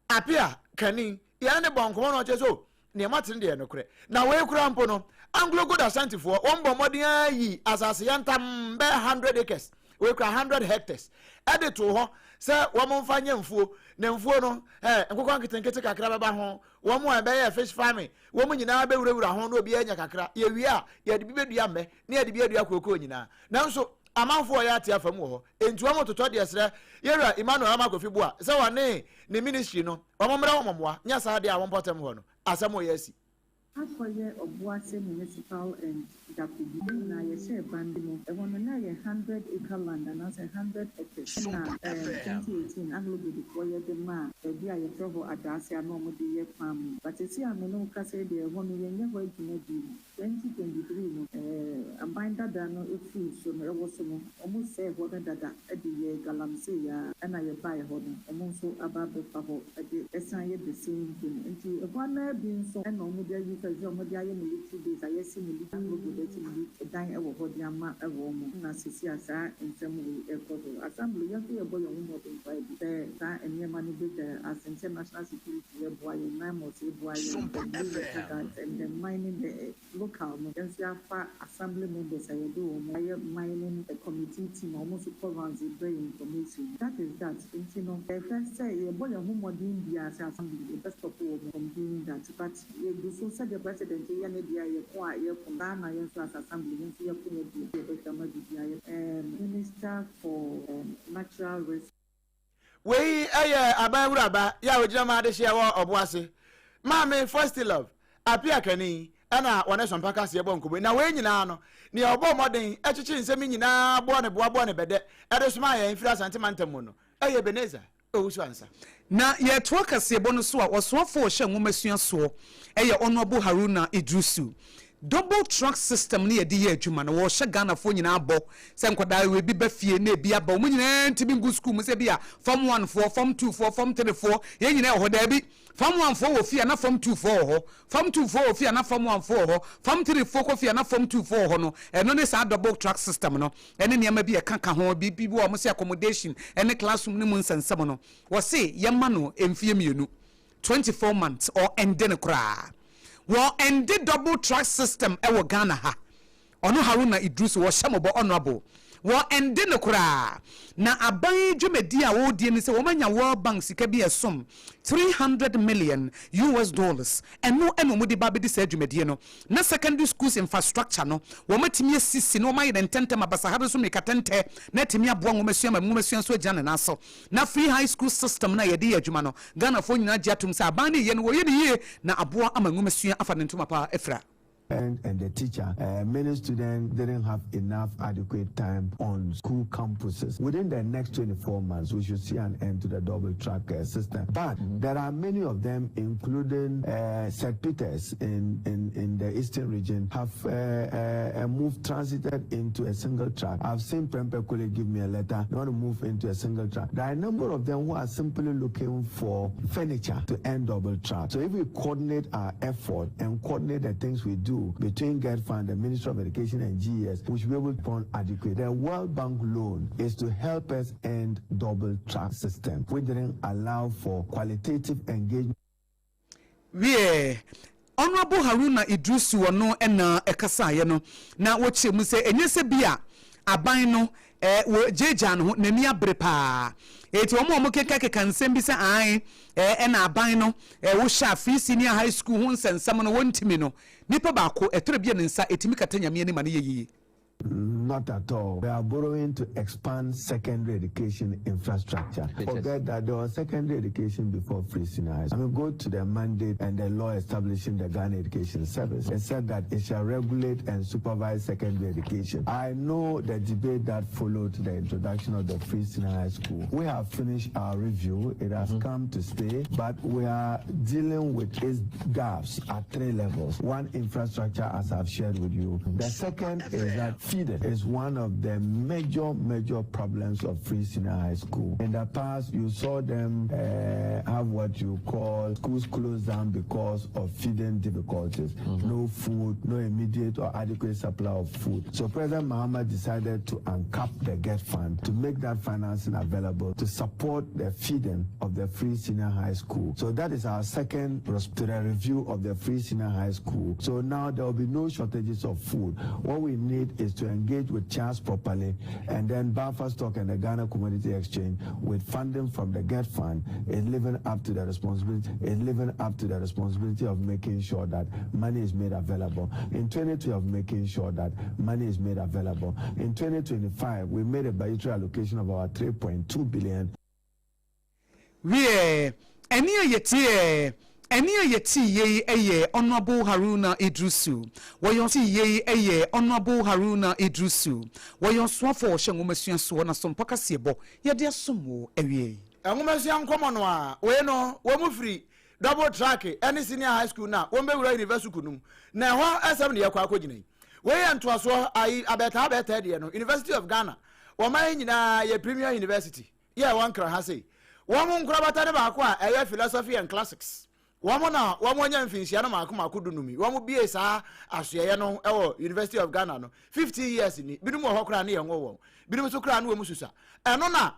Appiah Kani, yɛne no bɔɔ nkɔmmɔ na ɔkyerɛ sɛ, oh, nea moate no deɛ ɛyɛ nokorɛ. Na wei koraa mpo no, Anglo Gold Ashantifoɔ, wɔn bɔ mmɔden ara yi asase yantam bɛyɛ 100 acres, wei koraa 100 hectares, ɛde too hɔ sɛ wɔn mfa nyɛ mfuo. Na mfuo no, eh, nkokɔ nketenkete kakra bɛba ho, wɔn a ɛbɛyɛ fish farming, wɔn nyinaa bɛwurawura ho na obiara anya kakra. Yɛwie a, yɛde bi bɛdua mmɛ, na yɛde bi adua kookoo nyinaa. Nanso, Amanfoɔ a wɔyɛ ate afa mu wɔ hɔ, enti wɔn totɔ deɛ srɛ Yɛwura Emmanuel Armah Kofi Buah sɛ ɔne ne ministry no wɔn mmrɛ wɔn mmoa, nyɛ saa deɛ a wɔn mpɔtam hɔ no asɛm reyɛ asi.
Akɔyɛ Obuasi Municipal and Dakobi na yɛhyɛɛ ban bi mu. Ɛhɔ no na ɛyɛ 100 acre land anaasɛ 100 hectares ɛna ɛɛm 2018 Anglo-Gold foɔ yɛ de maa baabi a yɛfrɛ hɔ Adaase a na wɔn de yɛ farming but seesei a me ne wo kasa yi deɛ ɛhɔ no yɛnyɛ hɔ adwuma bio. 2023 no, aban dada no firi so no, ɛwɔ so no, wɔsɛee hɔ no dada de yɛɛ galamsey ara, ɛna yɛbaeɛ hɔ no, wɔn nso aba abɛfa hɔ de san yɛ the same thing. Nti ɛhɔ ara bi nso na wɔde ayi sɛ sɛ wɔde ayɛ military base, a yɛasi military logo de asi military dan wɔ hɔ de ama wɔn. Ɛna seesei a saa nsɛm wei rekɔ so. Assembly, yɛn nso yɛbɔ yɛn ho mmɔden paa bi sɛ saa nneɛma no bɛgyae as in sɛ national security. Yɛboa yɛn NAIMOS boa yɛn the blue water guards and the mining the local no yɛn nso yɛafa assembly members a yɛde wɔn ayɛ mining committee team a wɔn nso kɔ rounds brɛ yɛn information, that is that. Nti no yɛhwɛ sɛ yɛbɔ yɛn ho mmɔden biara sɛ assembly yɛbɛ stop wɔn from doing that, but yɛgu so sɛdeɛ president yɛ ne deɛ a yɛko a yɛko no saa na yɛn nso as assembly yɛn nso yɛko yɛn deɛ yɛbɛhwɛ ama biribiara ayɛ um Minister for um natural resources.
Wei yɛ aban wuraba yi a ogyina ma adehyeɛ wɔ ɔbo ase. Maame Foistilove Appiah Kani na wɔne Sompa Kaseɛ bɔ nkɔmmɔ yi. Na wei nyinaa no, nea ɔbɔɔ mmɔden kyekyee nsɛm yi nyinaa boa ne boa boa ne bɛdɛ de somaa yɛn firi Asante mantam mu no yɛ Ebenezer Owusu Ansah.
Na yɛtoa kaseɛbɔ no so a, ɔsoafoɔ a ɔhyɛ nwomasua soɔ yɛ Honourable Haruna Iddrisu. Double track system no yɛde yɛ adwuma no, wɔhyɛ Ghanafoɔ nyinaa bɔ sɛ nkwadaa wɔ ebi ba fie na ebi aba, wɔn nyinaa ntumi ngu sukuu mu sɛ bi a form one foɔ, form two foɔ, form three foɔ, yɛn nyinaa wɔ hɔ, daabi, form one foɔ wɔ fie a na form two foɔ wɔ hɔ, form two foɔ wɔ fie a na form one foɔ wɔ hɔ, form three foɔ kɔ fie a na form two foɔ wɔ hɔ no, ɛno ne saa double track system no, ɛne nneɛma bi a ɛka ka ho, biribi wɔ a wɔse accommodation ɛne classroom no mu nsɛnsɛm no, wɔse yɛmma no mfie mmienu. 24 months or ɛnde no koraa wɔ ɛnde double track system ɛwɔ Ghana ha ɔno Haruna Iddrisu wɔhyɛ mo bɔ honourable wɔ ɛnde no koraa na aban yi dwumadie a wɔredie ne sɛ wɔn anya World Bank sika bi a ɛsom 300 million US dollars ɛno ɛna wɔn de ba abɛdi saa dwumadie no na secondary schools infrastructure no wɔn atumi asisi na wɔn ayɛ no ntɛntɛm abasahare so mmirikatɛntɛ na atumi aboa nwomasua ma nwomasua nso agyina ne nan so. Na free high school system no a yɛde yɛ adwuma no, Ghanafoɔ nyinaa gye atom sɛ aban no reyɛ no, wɔreyɛ no yie na aboa ama nwomasua afa ne ntoma pa afira.
And the teacher, many students didn't have enough adequate time on school campuses. Within the next 24 months, we should see an end to the double track system. But there are many of them, including St. Peter's in, in, in the eastern region, have moved, transited into a single track. I've seen Prempeh College give me a letter. They want to move into a single track. There are a number of them who are simply looking for furniture to end double track. So if we coordinate our effort and coordinate the things we do between GETFund, the Ministry of Education and GES, we should be able to fund adequate. The World Bank loan is to help us end double track system. We didn't allow for qualitative engagement.
Wiɛ, Honourable Haruna Iddrisu ɔno na ɛkasaeɛ no, na wɔkyerɛ mu sɛ ɛnyɛ sɛ bi a aban no eh, wɔ gyaagyaa ne ho, n'ani abere paa. Eti wɔn a wɔkekakeka nsɛm bi sɛ ae, eh, ɛna aban no, eh, wohyɛ a free senior high school ho nsɛnsɛm no wɔntumi no, nipa baako, ɛtɔrɔ bi a ne nsa ɛtumi kata Nyame anim ma no yɛ yie.
Not at all. We are borrowing to expand secondary education infrastructure. Forget that there was secondary education before free senior high school. I mean, go to the mandate and the law establishing the Ghana Education Service. It said that it shall regulate and supervise secondary education. I know the debate that followed the introduction of the free senior high school. We have finished our review. It has mm-hmm. come to stay, but we are dealing with its gaps at three levels. One, infrastructure, as I've shared with you. The second is that feeding is one of the major, major problems of free senior high school. In the past, you saw them have what you call schools closed down because of feeding difficulties. Mm-hmm. No food, no immediate or adequate supply of food. So President Mahama decided to uncap the GETFund to make that financing available to support the feeding of the free senior high school. So that is our second to the review of the free senior high school. So now there will be no shortages of food. What we need is to engage with CHASS properly, and then Buffer Stock and the Ghana Commodity Exchange with funding from the GETFund is living up to the responsibility is living up to the responsibility of making sure that money is made available. In 2020 of making sure that money is made available. In 2025, we made a budgetary allocation of our 3.2 billion.
Wiɛ, ɛnne a yɛteɛ, ɛnne a yɛtee yei yɛ Honourable Haruna Iddrisu. Wɔyɛ ɔtee yei yɛ Honourable Haruna Iddrisu. Wɔyɛ ɔsoafoɔ a ɔhyɛ nwomasua soɔ na Sompa kaseɛbɔ yɛde asom wo awiei.
Nwomasua nkɔmɔ no a, wei no wɔn firi Double Track ne Senior High School no a wɔn bɛwura Universiku no mu na ɛhɔ asɛm na yɛkɔ akɔgyina yi. Wei yɛ ntoasoɔ ayi abɛtaa abɛtaa deɛ no University of Ghana wɔman yi nyinaa yɛ Premier University yɛ ɛwɔ Nkran ha sei. Wɔn nkorabata no baako a ɛyɛ Philosophy and Classics. Wɔn na wɔn anya mfinhyia no mako mako dunum yi. Wɔn bie saa asoɛeɛ no wɔ University of Ghana no 15 years ni. Binom wɔ hɔ koraa ne yɛn nwo wɔn. Binom nso koraa ne wɔn susua. Ɛno na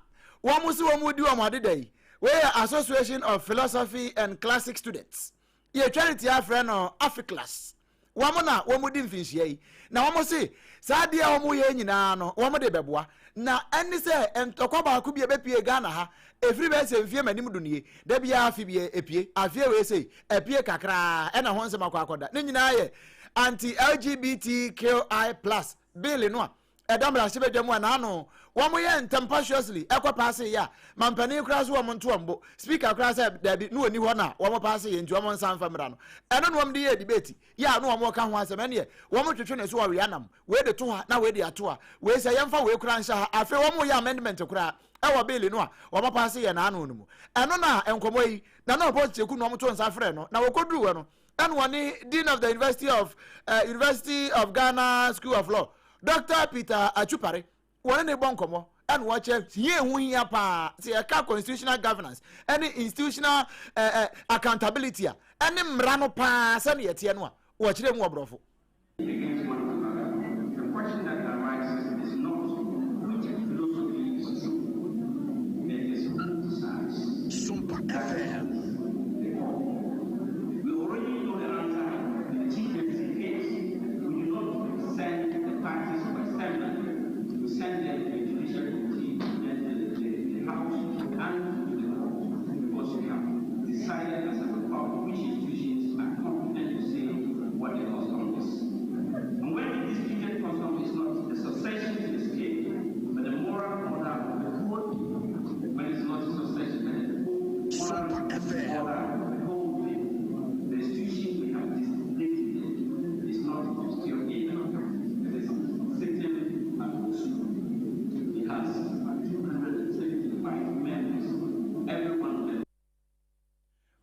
wɔn se wɔn di wɔn adeda yi. Wei yɛ Association of Philosophy and Classic Students. Yɛtwa ne tia frɛ no AFICLAS. Wɔn na wɔdi mfinhyia yi, na wɔse saa adeɛ a wɔyɛ nyinaa no wɔn de bɛboa. Na ɛne sɛ ntɔkwa baako bi a ɛbɛpue Ghana ha ɛfiri bɛyɛ sɛ mfie m'anim du nie, da biara afe bi ɛpue, afeɛ wei sei ɛpue kakraa ɛna ho nsɛm akɔ akɔda. Ne nyinaa yɛ anti-LGBTQI plus bill no a Ɛda mmarahyɛbadwa mu a n'ano wɔn yɛ ntɛm paciously ɛkɔ paase yɛ a mampanin koraa so wɔn nto wɔn bo speaker koraa sɛ daabi na wɔni hɔ na wɔn paase yɛ nti wɔn nsa nfa mmra no ɛno na wɔn de yɛ debate yɛ a na wɔn ka ho asɛm ɛneɛ wɔn twetwe ne so ɔwea nam wei de to ha na wei de ato ha wei sɛ yɛmfa wei koraa nhyɛ ha afei wɔn yɛ amendment koraa ɛwɔ bill no a wɔn paase yɛ n'ano no mu ɛno na nkɔmɔ yi na na ɔbɔ kyeku na wɔn to nsa frɛ no na wɔkɔduru hɔ no ɛna wɔne Dean of the University of uh, University of Ghana School of Law Dr. Peter Atupare wɔne ne bɔ nkɔmmɔ ɛna wɔkyɛ hia ɛho hia paa sɛ yɛka constitutional governance ɛne institutional uh, uh, accountability a ɛne mmara no paa sɛne yɛteɛ no a wɔkyerɛ mu wɔ borɔfo.
Against one another, the question that arises is not which philosophy is true, it is who decides. That is the core. We already know the answer in the Chief case. We do not send the parties to a seminar. We send them to the judicial committee, then to the, the, the House, and to the court, because we have decided as a republic which institutions are competent to say what the custom is. And when the disputed custom is not the succession to the state, but the moral order of the whole people, when it's not the succession, but the whole moral order of the whole people, the institution we have designated is not obscure either. It is sitting at Osu. It has 275 members. Every one of them.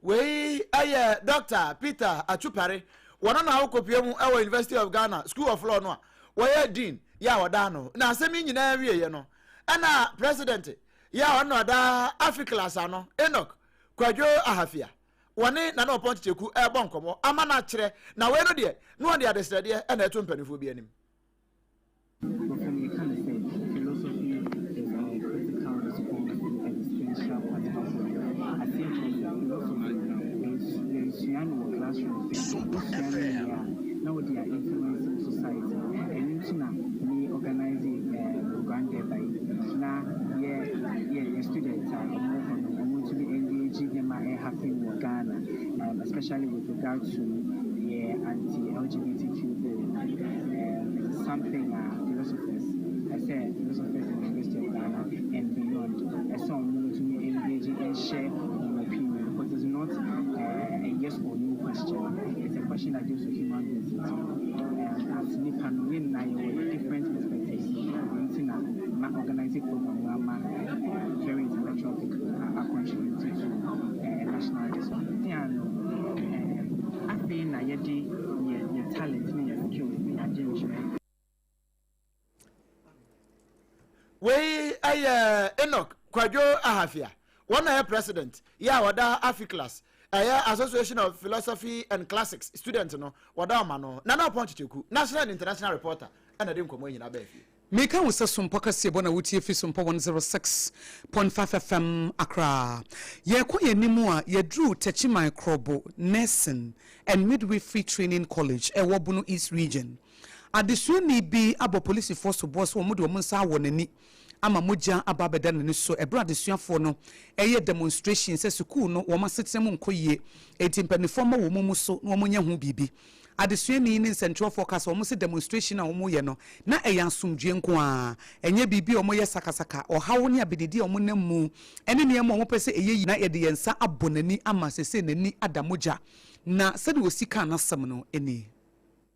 Wei yɛ Dɔkta Peter Atupare, wɔno na ɔkɔpue mu wɔ University of Ghana School of Law no a wɔyɛ Dean yɛ a ɔda ano. Na asɛm yi nyinaa wieɛ no, ɛna President yɛ a ɔno na ɔda Africlass ano, Enoch Kwadwo Ahafia, wɔne Nana Ɔpɔn Kyekyeku ɛrebɔ nkɔmmɔ ama no akyerɛ, na wei no deɛ, na ɔde adesrɛdeɛ na ɛto mpanimfoɔ bi anim.
Nkurɔfoɔ no yɛka no sɛ philosophy is a critical response to existential particle. Aseɛ kyerɛ sɛ philosophy no yɛnsua no wɔ classroom sɛ wosua no wie a na wode a influence wo society. Ɛno nti na me organise program dɛba yi na yɛ yɛ yɛ students a wɔn wɔ hɔ no wɔn ntumi engage nneɛma a ɛhappen wɔ Ghana especially with regard to yɛ anti-LGBTQ bill no. It is something a philosophers Ɛsɛ philosophers in the University of Ghana and beyond ɛsɛ ɔmo tumi engage and share ɔmo opinion because it's not a yes or no question, it's a question that deals with human beings nti no as nipa no yɛn nyinaa yɛwɔ different perspectives nti na ma organize program no ama very intellectual people a contribute to national discourse. Nti ano afei na yɛde yɛ talent ne yɛ skills ne yɛ adwenkyerɛ.
Wei yɛ Enoch Kwadwo Ahafia, wɔn na yɛ president yɛ a wɔda Aficlas, ɛyɛ Association of Philosophy and Classics student no, wɔda ɔma no. Nana Ɔpɔn Kyekyeku, national and international reporter, ɛna de nkɔmmɔ yi nyinaa baa fie.
Meka wo sɛ Sompɔ kaseɛbɔ na wotie fi Sompɔ 106.5 FM Accra. Yɛrekɔ yɛn anim a, yɛduru Techiman Krobo Nursing and Midwifery Training College ɛwɔ Bono East Region. Adesuani bi abɔ polisifoɔ soboɔ sɛ wɔde wɔn nsa awɔ n'ani ama mogya aba abɛda n'ani so ɛberɛ a adesuafoɔ no reyɛ demonstration sɛ sukuu no wɔn asetena mu nkɔ yie enti mpaninfoɔ mmɔ wɔn mu so na wɔnyɛ ho biribi. Adesuani yi ne nsɛntwerɛfoɔ ka sɛ wɔn se demonstration a wɔyɛ no na ɛyɛ asomdwoeɛ nko ara, ɛnyɛ biribi a wɔyɛ sakasaka, ɔhaw ne abenedie a wɔnam mu ne nneɛma a wɔpɛ sɛ ɛyɛ yie na yɛde yɛn nsa abɔ n'ani ama seesei n'ani ada mogya na sɛdeɛ ɔsi kaa n'asɛm no nie.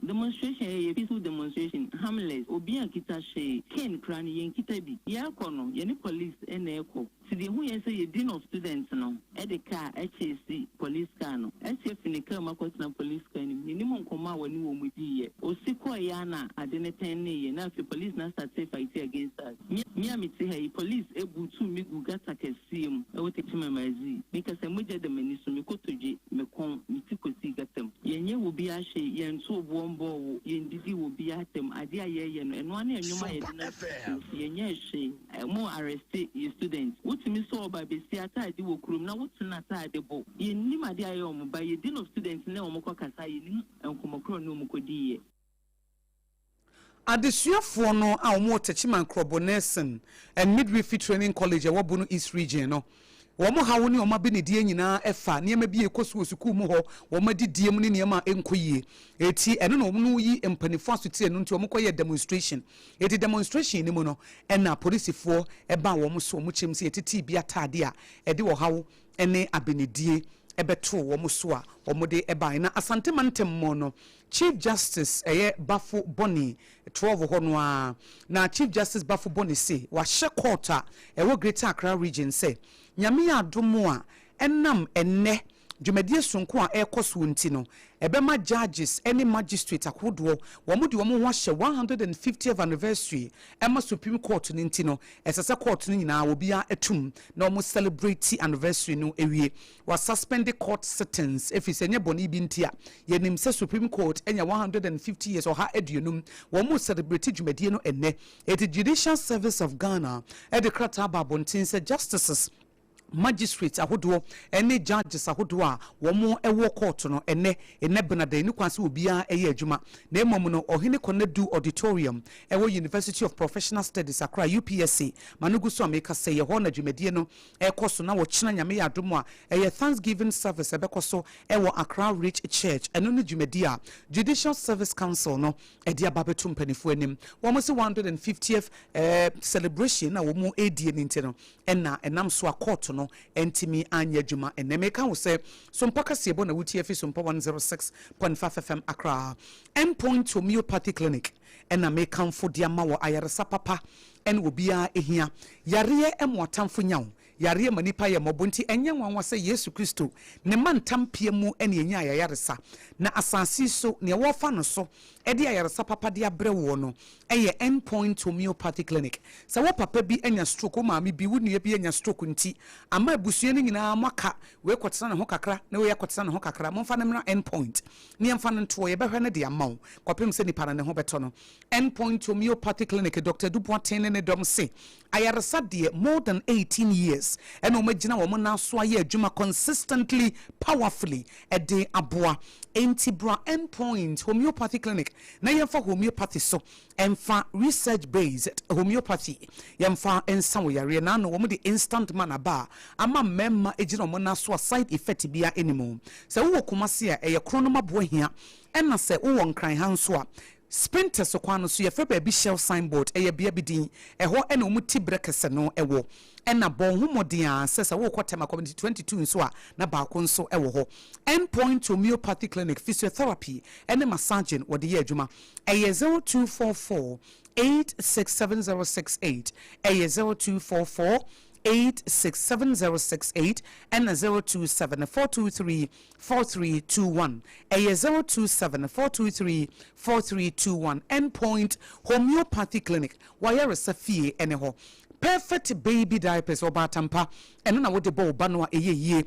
Demonstration yɛyɛ peaceful demonstration, harmless, obia nkita hwee, cane koraa no yɛnkita bi. Yɛkɔ no yɛne police na ɛkɔ, nti deɛ ɛhu yɛn sɛ yɛ dean of students no de car chase police car no, asi afi ne car mu akɔtena police car no mu, mennim nkɔmmɔ a wɔne wɔn diiɛ, ɔsi kɔeɛ ara na ade no tɛnneeɛ na afei police no astartee fighting against us. Me a mete ha yi, police butuu me guu gutter kɛseɛ mu wɔ Techiman Mazii. Mekasa mogya da m'ani so, me kotodwe, me kɔn, me ti kɔsii gutter mu. Yɛnyɛɛ obiara hwee, yɛntoo boɔ mbɔɔ wo, yɛndidii wɔ obiara atɛm, adeɛ a yɛreyɛ no, ɛno ara ne nnwom a yɛde nam sukuu, yɛnyɛɛ hwee. Mo arreste yɛ student. Wotumi sɔ ɔba besia ataade wɔ kurom na woto n'ataade bo. Yɛnnim adeɛ a ɛyɛ wɔn ba, yɛ dean of students ne wɔn kɔkasa a, yɛnnim nkɔmmɔ korɔ ne wɔn kɔdiiɛ.
Adesuafoɔ no a wɔwɔ Techiman Krobo Nursing and Midwifery Training College a ɛwɔ Bono East Region no, wɔn haw ne wɔn abenedie nyinaa ɛfa nneɛma bi a ɛkɔ so wɔ sukuu mu hɔ, wɔn adidie mu ne nneɛma a ɛnkɔ yie. Eti ɛno na wɔn yi mpanimfoɔ asotire no nti wɔn kɔyɛɛ demonstration. Eti demonstration no mu no ɛna polisifoɔ ɛbaa wɔn so, wɔn kyerɛ mu sɛ yɛtetee bi ataadeɛ a ɛde ɔhaw ne abenedie bɛtoo wɔn so a wɔde baeɛ. Na Asante mantam mu no, Chief Justice ɛyɛ Bafo Bonney 12 hɔ no ara na Chief Justice Bafo Bonney se wahyɛ court a ɛwɔ Greater Accra Region sɛ Nyame yɛ adom a ɛnam ɛnnɛ dwumadie sononko a ɛrekɔ soɔ nti no ɛbɛma Judges ne Magistrates ahodoɔ wɔn de wɔn ho ahyɛ 150th Anniversary ɛma Supreme Court no nti no ɛsɛ sɛ court no nyinaa obiara tum na wɔn celebrate anniversary no awie. Wa suspend court sittings ɛfiri sɛ ɛnyɛ bɔne bi nti a yɛnim sɛ Supreme Court anya 150 years, 150, wɔn celebrate dwumadie no ɛnnɛ. Enti Judicial Service of Ghana de krataa aba abɔnten sɛ Justices, Magistrates ahodoɔ ne Judges ahodoɔ a wɔn wɔ court no ɛnnɛ, nnɛ benada ɛnni kwan sɛ obiara yɛ adwuma na mmom no Ɔhene Konadu Auditorium ɛwɔ University of Professional Studies Accra, UPSA, ma no gu so a meka sɛ yɛ hɔ na dwumadie no ɛrekɔ so na ɔkyena Nyame yɛ adom a ɛyɛ Thanksgiving Service ɛbɛkɔ so ɛwɔ Accra Ridge Church. Ɛno ne dwumadie a Judicial Service Council no ɛde aba abɛto mpaninfoɔ anim. Wɔn se 150th celebration na wɔn ɛredie no nti no ɛna ɛnam so a court no antumi anyɛ adwuma ɛnnɛ. Meka wo sɛ Sompa kaseɛbɔ na wotie afi Sompa 106.5 FM Accra. Endpoint Homeopathy Clinic ɛna mekamfo de ama wɔ ayaresa papa ɛne obiara ɛhia. Yareɛ ɛmo atamfo nya wo, yareɛ ma nipa yɛ mmɔbɔ nti ɛnyɛ nwanwa sɛ Yesu Kristo ne mantam pia mu ɛna ɛnyaa yayaresa. Na asase yi so nea wɔrefa no so ɛde ayaresa papa de abrɛ woɔ no ɛyɛ End Point Homeopathy Clinic. Sɛ wo papa bi anya stroke, wo maame bi, wo nua bi anya stroke nti ama abusua no nyinaa moaka wei kɔtena ne ho kakra na wei akɔtena ne ho kakra, momfa no mmra End Point na yɛmfa no ntoɔ, yɛbɛhwɛ no de ama wo kɔpem sɛ nipa no ne ho bɛtɔ no. End Point Homeopathy Clinic, Doctor Adu Boateng ne ne dɔm se ayaresa deɛ more than 18 years ɛna wɔn agyina wɔn nan so ayɛ adwuma consistently, powerfully de aboa. Enti bra End Point Homeopathy Clinic na yɛmfa homeopathy so mfa research based homeopathy yɛmfa nsa wo yareɛ. Naano wɔn de instant man aba a ama mmarima gyina wɔn nan so a side effect biara nni mu. Sɛ wowɔ Kumasi a ɛyɛ Kronom Aboahia ɛna sɛ wowɔ Nkran ha nso a. Spintex kwan no so, yɛfrɛ baabi Shell signboard, ɛyɛ bea bi din, ɛhɔ na wɔn ti berɛ kɛsɛ no wɔ. Ɛna bɔ wo ho mmɔden ara sɛ sɛ worekɔ Tema Community 22 nso a, na baako nso wɔ hɔ. End Point Homeopathy Clinic, physiotherapy ne massaging wɔde yɛ adwuma. Ɛyɛ 0244 867068, ɛyɛ 0244 867068 ɛna 027 423 4321 ɛyɛ 027 423 4321 End Point Homeopathy Clinic w'ayaresa fie ɛne hɔ Perfect Baby Diapers ɔbaatampa ɛno na wode bɔ wo ba no a ɛyɛ yie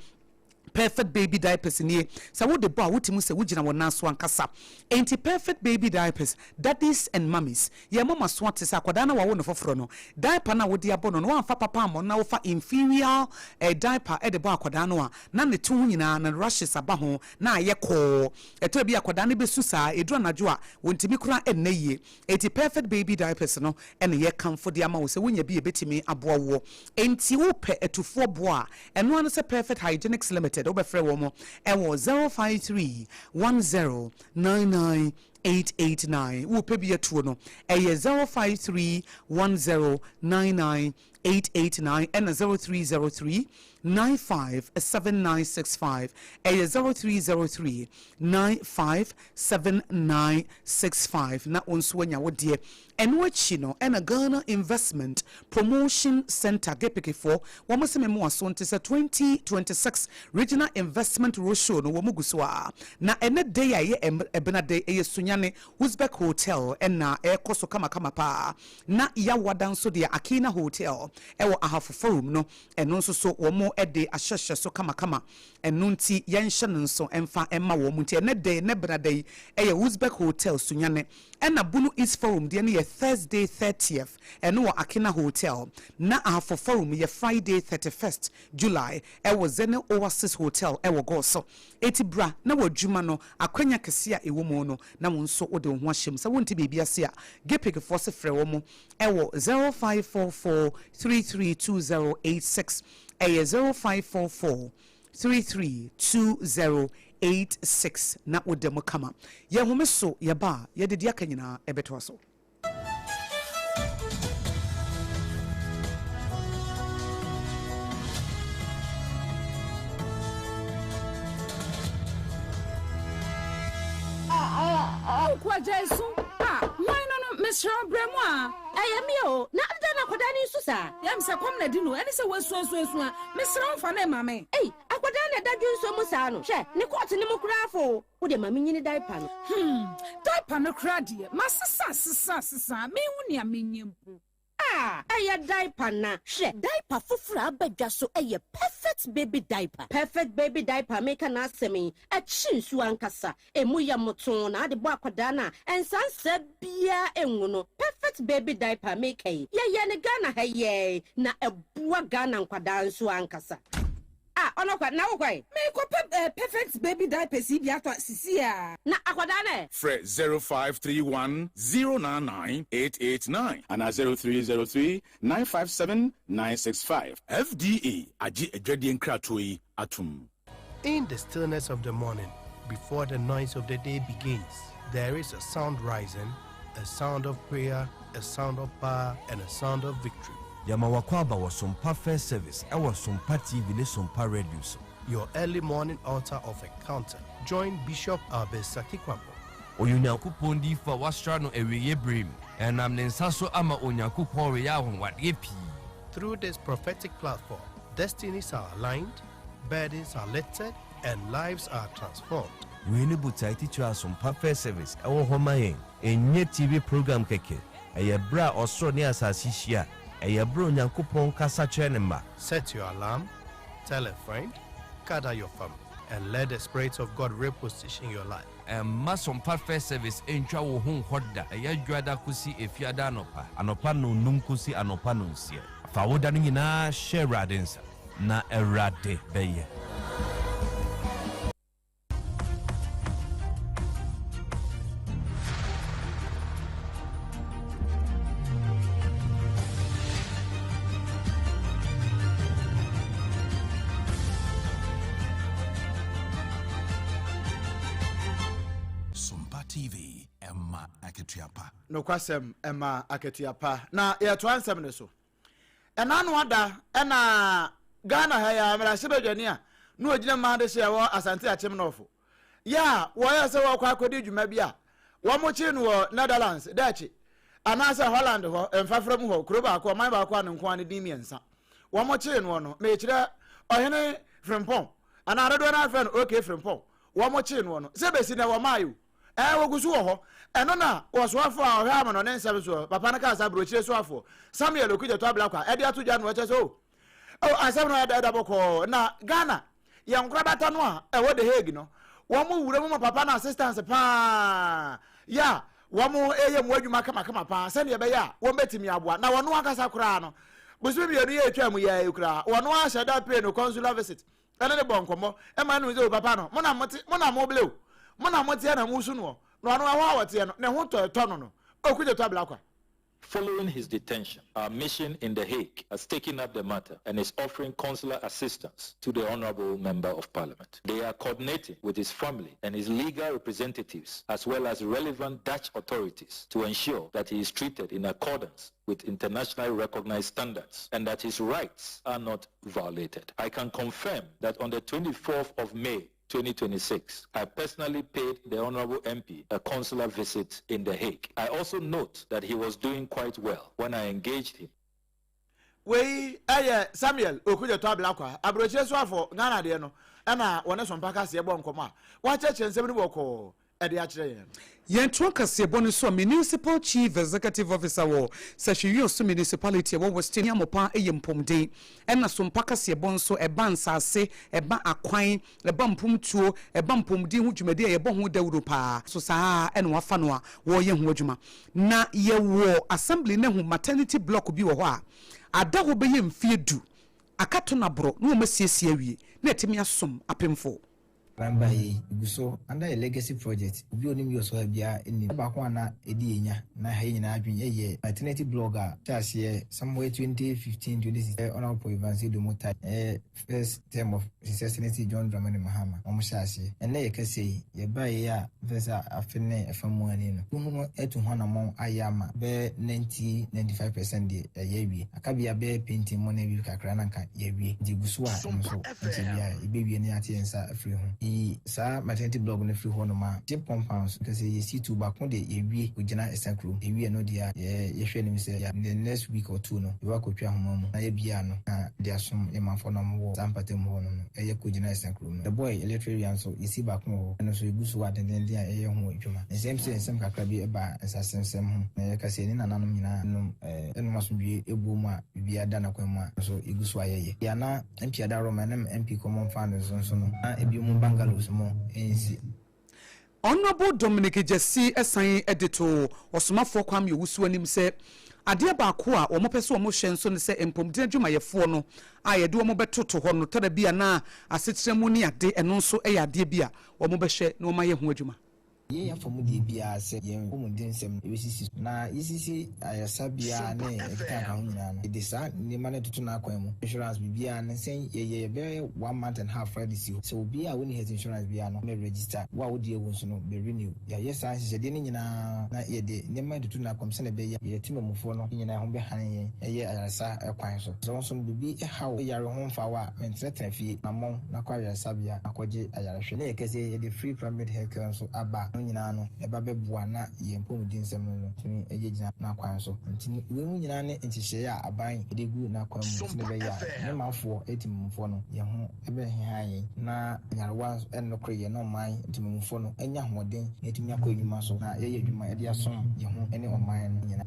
Perfect Baby Diapers nie sɛ wode bɔ a wote mu sɛ wogyina wo nan so ankasa enti Perfect Baby Diapers Daddies and mummies yɛn moma so ate sɛ akwadaa no a wawo no foforɔ no diaper no a wode abɔ no no woamfa papa ammɔ no na wofa inferior eh diaper de bɔ akwadaa no a na ne to ho nyinaa no rashes aba ho na ayɛ kɔɔ. Ɛtɔ da bi a akwadaa no bɛsu saa, ɛduru anadwo a wɔntumi koraa nna yie. Enti Perfect Baby Diapers no na yɛkamfo de ama wo sɛ wonya bi a ɛbɛtumi aboa woɔ. Enti wopɛ atufoɔ boɔ a, ɛno ara ne sɛ Perfect Hygienics Limited, wobɛfrɛ wɔn wɔ 053 10 99 889. Wopɛ bi atuo no, ɛyɛ 053 10 99 889 ɛna 0303 95 7965 ɛyɛ 0303 95 7965 na wo nso wanya wo deɛ. Ɛno akyi no ɛna Ghana Investment Promotion Centre GIPC foɔ wɔn se me moa so nte sɛ 2026 Regional Investment Roadshow no wɔn gu so a na ɛnɛ da yi a ɛyɛ ɛbena da yi ɛyɛ Sunyani Uzbek Hotel ɛna ɛrekɔ so kamakama paa. Na Yawada nso deɛ Akina Hotel ɛwɔ Ahafo Forum no, ɛno nso so wɔn de ahyɛhyɛ so kamakama. Ɛno nti yɛnhyɛ no nso mfa mma wɔn. Nti ɛnɛ da yi, ɛnɛ benada yi ɛyɛ Uzbek Hotel Sunyani. Ɛna Bunu East Forum deɛ no yɛ Thursday 30th, ɛno wɔ Akina Hotel. Na Ahafo Forum yɛ Friday 31st July ɛwɔ Zenil Oasis Hotel ɛwɔ Goso. Enti bra na w'adwuma no akwanya kɛseɛ a ɛwɔ mu no na wo nso wode wo ho ahyɛ mu. Sɛ wonte biribi ase a, GIPIC foɔ se frɛ wɔn wɔ 0544 332086. Ɛyɛ 0544 332086 na woda mu kama. Yɛhome so, yɛba a, yɛde deɛ aka nyinaa ɛbɛtoa so.
Nkoa gyae su. Ah, hwan no no, mesrɛ wo brɛ mu a.
Ɛyɛ me o, na adɛn na akwadaa no resu saa?
Yam sɛ kɔm na di no, ɛne sɛ wasu asu asu a, mesrɛ wo fa no ma me.
Ei, akwadaa na ɛda dwonsɔ mu saa no, hwɛ, ne kɔɔto no mu koraa fo. Wo deɛ ma menyini diaper no.
Hmm, diaper no koraa deɛ, masesa asesa asesa a, menhu nea menyɛ mpo.
Ah, ɛyɛ diaper na. Hwɛ, diaper foforɔ a aba dwa so yɛ Perfect Baby Diaper. Perfect Baby Diaper a mereka n'asɛm yi, ɛkye nsuo ankasa. Emu yɛ mmotoo na ade bɔ akwadaa no a, nsansaa biara ngu no. Perfect Baby Diaper a mereka yi, yɛyɛɛ no Ghana ha yi ara yi, na ɛboa Ghana nkwadaa nso ankasa. Ah ɔno kwa, na wo kɔ ɛ?
Meekɔ pɛ eh, perfect baby diapers yi bi atɔ sisi a.
Na akwadaa no ɛ?
Frɛ 0531 099 889 anaa 0303 957 965. FDA agye adwadie nkratoɔ yi atom.
In the stillness of the morning, before the noise of the day begins, there is a sound rising, a sound of prayer, a sound of power, and a sound of victory.
Yɛma w'akwaaba wɔ Sompa First Service ɛwɔ Sompa TV ne Sompa Radio so.
Your early morning altar of encounter. Join Bishop Albert Sakikwampo.
Ɔyɛ Onyankopɔn diyifo a wɔasra no awieeɛ berɛ mu. Ɛnam ne nsa so ama Onyankopɔn reyɛ anwanwadeɛ pii.
Through this prophetic platform, destinies are aligned, burdens are lifted, and lives are transformed.
Wei ne botae titire a Sompa First Service wɔ hɔ ma yɛn. Ɛnyɛ TV program kɛkɛ. Ɛyɛ berɛ a ɔsoro ne asase hyia. Ɛyɛ berɛ a Onyankopɔn kasa kyerɛ ne mma.
Set your alarm, tell a friend, gather your family, and let the Spirit of God reposition your life.
Ɛmma Sompa First Service ntwa wo ho nkɔ da. Ɛyɛ Dwoada kosi Efiada anɔpa. Anɔpa nnɔnnum kosi anɔpa nnɔnsia. Fa wo da no nyinaa hyɛ Awurade nsa, na Awurade bɛyɛ.
Sompa TV. Ɛma akatua pa.
Nokwasɛm, ɛma akatua pa. Na yɛtoa nsɛm no so. Ɛna ano ada ɛna Ghana ha yi ara mmarahyɛbadwani a na ɔgyina mmaa adehyeɛ wɔ Asante Akyem Nɔɔfo yɛ a wɔyɛ sɛ wɔrekɔ akɔdi dwuma bi a wɔkyee no wɔ Netherlands, Dutch, anaasɛ Holland hɔ, mfafra mu hɔ, kuro baako, ɔman baako a ne nko ara ne din mmiɛnsa. Wɔkyee noɔ no, mekyerɛ Ɔhene Frimpong, anaa dodoɔ no ara frɛ no OK Frimpong, wɔkyee noɔ no, sɛ bɛsi nnɛ wɔmmaeɛ o. Ɛɛ, wɔgu so wɔ hɔ. Ɛno na ɔsoafoɔ a ɔhwɛ amanɔne nsɛm soɔ, papa no kaa sɛ aburokyire soafoɔ, Samuel Okudzeto Ablakwa, ɛde ato dwa no ɔkyɛ sɛ o, o asɛm no ɛda ɛda bɔkɔɔ na Ghana yɛn nkorabata no a ɛwɔ The Hague no, wɔn wura mu ma papa no assistance paa yɛ a wɔn ɛyɛ mu adwuma kamakama paa sɛdeɛ ɛbɛyɛ a wɔn bɛtumi aboa na wɔn ankasa koraa no bosome mmienu yɛ atwa mu yɛ koraa wɔn ahyɛ da pay no consular visit ɛne ne bɔ nkɔmmɔ ɛma no sɛ o papa no mo na mote mo na moble o mo na moteɛ na mosu noɔ na ɔno ɛhɔ a wɔteɛ no ne ho tɔ ɛtɔ no no okugye tɔ abla kwa.
Following his detention, our mission in The Hague has taken up the matter and is offering consular assistance to the Honorable Member of Parliament. They are coordinating with his family and his legal representatives as well as relevant Dutch authorities to ensure that he is treated in accordance with internationally recognized standards and that his rights are not violated. I can confirm that on the 24th of May 2026, I personally paid the Honorable MP a consular visit in The Hague. I also note that he was doing quite well when I engaged him.
Wei yɛ Samuel Okudzeto Ablakwa, aburokyire soafo Ghana deɛ no, ɛna wɔne Sompa Kaseɛ bɔ nkɔmmɔ a wakyerɛkyerɛ nsɛm no bɔkɔɔ de akyerɛ yɛn no.
Yɛntoa kaseɛbɔ no so a, Municipal Chief Executive Officer wɔ Sahwi-Wiawso Municipality a ɛwɔ Western Amopa yɛ mpomden ɛna Sompa kaseɛbɔ nso ɛba nsaase, ɛba akwan, ɛba mpomtuo, ɛba mpomden ho dwumadi a yɛbɔ ho dawuro paa so saa ara na wɔafa no a wɔreyɛ ho adwuma. Na yɛwɔ Assembly no ahu maternity block bi wɔ hɔ a ada hɔ bɛyɛ mfeɛ du, aka to no aboro na wɔasiesie awie na atumi asom apemfoɔ.
Namba yi gu so under yɛ legacy project obi a onim US ha biara nim. Ade baako a na ɛdi yɛn nya na ɛha yɛn nyinaa adwene yɛ maternity blog a hyɛɛ aseɛ somewhere 2015 2016 Honourable Paul Evans Edu Mutai ɛyɛ first term of His Excellency John Dramani Mahama wɔn hyɛɛ aseɛ. Ɛnnɛ yɛkasa yi yɛbaeɛ a mfɛ sɛ afe ne ɛfa mu ani no kuo no atu ho anamɔn ayɛ ama bɛyɛ 90 95% deɛ yɛayɛ awie. Aka bia bɛyɛ painting mu ne biribi kakra na nka yɛawie nti egu so a ɛno nso nkyɛ biara yɛbɛwie na yɛate yɛn nsa afiri ho. Yɛyi saa maternity blog no firi hɔ nom a, gyp compounds nka sɛ yɛsi tu baako deɛ yɛwie kɔgyina ɛsa kurom yɛwie ɛno deɛ a yɛ yɛhwɛ anim sɛ yɛ in the next week or two no yɛbɛkɔ akɔtwa ahoma mu na yɛabie ano na de asom yɛn manfoɔ no a wɔwɔ saa mpatamu hɔ nom no ɛyɛ kɔgyina ɛsa kurom no. The boy electoral area nso yɛsi baako wɔ hɔ ɛno nso yɛgu so a dendenden a yɛyɛ ho adwuma. Nsɛm sɛ nsɛm kakra bi ɛbaa nsasensɛm ho na yɛka sɛ yɛne nananom nyinaa nom Ɛnom asomdwie ɛbuo mu a biribiara da n'akwan mu a, nso yɛgu so a yɛyɛ. Yɛ na MP Adaroma ne MP Common Fund nso nso no, na ebinom bungalows mo nsi.
Honourable Dominic Gyasi san de too Ɔsomafoɔ Kwame Owusu anim sɛ adeɛ baako a wɔpɛ sɛ wɔhwɛ nso ne sɛ mpɔmuden adwumayɛfoɔ no a yɛde wɔn bɛtoto hɔ no tɔda bi a na asetena mu ne ade ɛno nso yɛ adeɛ bi a wɔbɛhwɛ na wɔayɛ ho adwuma.
Yɛn afamu deɛ biara sɛ yɛn apɔmudensɛm no yɛbɛsisi so, na yɛsisi ayaresabea ne ɛkeka ka ho nyinaa no, yɛde saa nneɛma no toto n'akwan mu, insurance biribiara no, sɛ yɛyɛ bɛyɛ one month and half koraa de si hɔ, sɛ obiara a ɔnni health insurance biara no bɛ register, wo a wodi awu nso no bɛ renew. Yɛayɛ saa nhyehyɛdeɛ no nyinaa na yɛde nneɛma no toto n'akwan mu sɛdeɛ ɛbɛyɛ a yɛn temamufoɔ no nyinaa ho bɛhane yɛn ɛyɛ ayaresa kwan so. Sɛ wo nso no biribi ha wo, yare ho mfa wo a, ntenatena fie, anammɔn na kɔ ayaresabea na kɔgye ayarehwɛ. Ne yɛ kɛseɛ yɛde free primary health care nso aba a, no nyinaa no ɛba bɛboa na yɛn mpɔmuden nsɛm no no tumi gyina n'akwan so. Nti no wei mu nyinaa ne nhyehyɛeɛ a aban de gu n'akwan mu sɛdeɛ ɛbɛyɛ a ne manfoɔ temmufoɔ no yɛn ho bɛheha yɛn na nyarewa nnokore yɛn na ɔman temmufoɔ no anya ahoɔden na yɛatumi akɔ adwuma so na yɛayɛ adwuma de asom yɛn ho ne ɔman no nyinaa.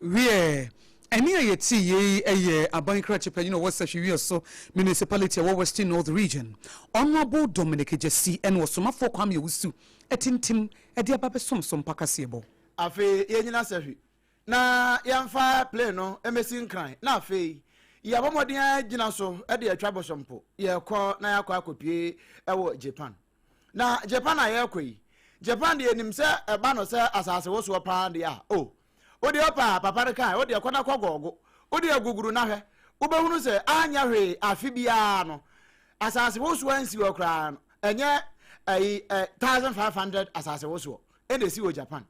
Wiɛ, ɛnne a yɛtee yei yɛ aban krakye panyin a ɔwɔ Sahwi-Wiawso Municipality a ɛwɔ Western North Region, Honourable Dominic Gyasi ne Ɔsomafoɔ Kwame Owusu atintim de aba bɛsom so mpa kaseɛbɔ.
Afei yɛnyina sahwi na yɛmfa plane no mmɛsi Nkran na afei yɛabɔ mmɔden agyina so de atwa Bosompo, yɛrekɔ na yɛakɔ akɔpue wɔ Japan. Na Japan a yɛrekɔ yi, Japan deɛ yɛnim sɛ ɛba no sɛ asase wosoɔ paa deɛ a, oh, wo deɛ ɔpɛ a, papa no kae, wo deɛ kɔ na kɔ gɔɔgo, wo deɛ guguru na hwɛ, wobɛhunu sɛ anyɛ hwee afe biara no, asase wosoɔ ansi hɔ koraa no, ɛnyɛ ɛyi ɛ 1500 asase wosoɔ. na ɛsi wɔ Japan.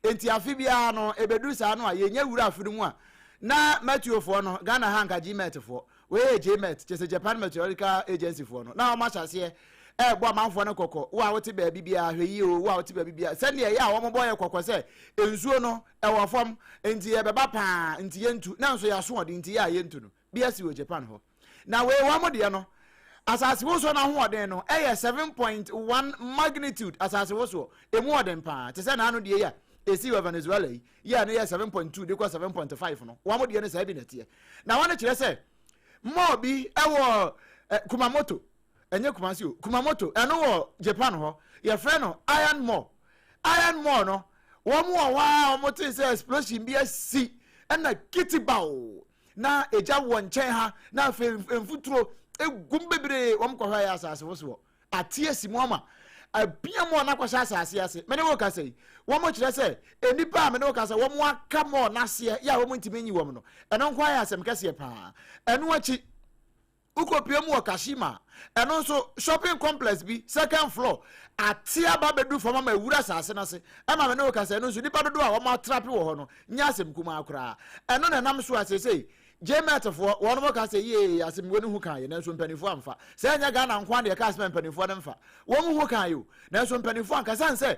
Enti afe biara no, ɛbɛduru saa no a, yɛnya wura afe no mu a, na Meteofoɔ no, Ghana ha anka GMET foɔ, wei yɛ JMET, kyerɛ sɛ Japan Meteorological Agency foɔ no, na wɔn ahyɛ aseɛ ɛrebɔ amanfoɔ no kɔkɔ, wo a wote baabi biara, hwɛ yie o, wo a wote baabi biara, sɛdeɛ ɛyɛ a wɔbɔ yɛ kɔkɔ sɛ nsuo no ɛwɔ fam, nti yɛbɛba paa, nti yɛntu, nanso yɛasoɔden nti yɛ a yɛntu no, bi asi wɔ Japan hɔ. Na wei wɔn deɛ no, asase wosoɔ no ahoɔden no ɛyɛ 7.1 magnitude asase wosoɔ, emu ɔden paa, te sɛ n'ano deɛ yi a esi wɔ Venezuela yi, yɛ a no yɛ 7.2 de kɔ 7.5 no, wɔn deɛ no saa bi na ɛteɛ. Na wɔn kyerɛ sɛ mall bi ɛwɔ eh, Kumamoto, ɛnyɛ Kumasi o, Kumamoto, ɛno wɔ Japan hɔ, yɛfrɛ no Iron Mall. Iron Mall no, wɔn wɔ hɔ a wɔn te sɛ explosion bi asi, ɛna kitibaw na egya wɔ nkyɛn ha na afei mfuturo egum bebree wɔn kɔhwɛ ayɛ asase wosoɔ ate asi mu ama apia mu a n'akɔhyɛ asase ase mene wo kasa yi wɔn kyerɛ sɛ nnipa a mene wo kasa wɔn aka mɔɔ n'aseɛ yɛ a wɔn ntumi nyi wɔn no ɛno nko ayɛ asɛm kɛseɛ paa ɛno akyi Wokɔpue mu wɔ Kashima a, ɛno nso shopping complex bi, second floor, ate aba abɛdu fam ama awura asase no ase. Ɛma me ne wo kasa, ɛno nso nnipa dodoɔ a wɔatrape wɔ hɔ no nyɛ asɛm kumaa koraa. Ɛno na ɛnam so a seesei JMET foɔ, wɔnom ka sɛ yee asɛmguo no ho kaa yɛ, nanso mpanimfoɔ amfa. Sɛ ɛnyɛ Ghana nko ara na yɛka asɛm a mpanimfoɔ no mfa. Wɔn ho kaa yɛ o, nanso mpanimfoɔ anka. Ɛsiane sɛ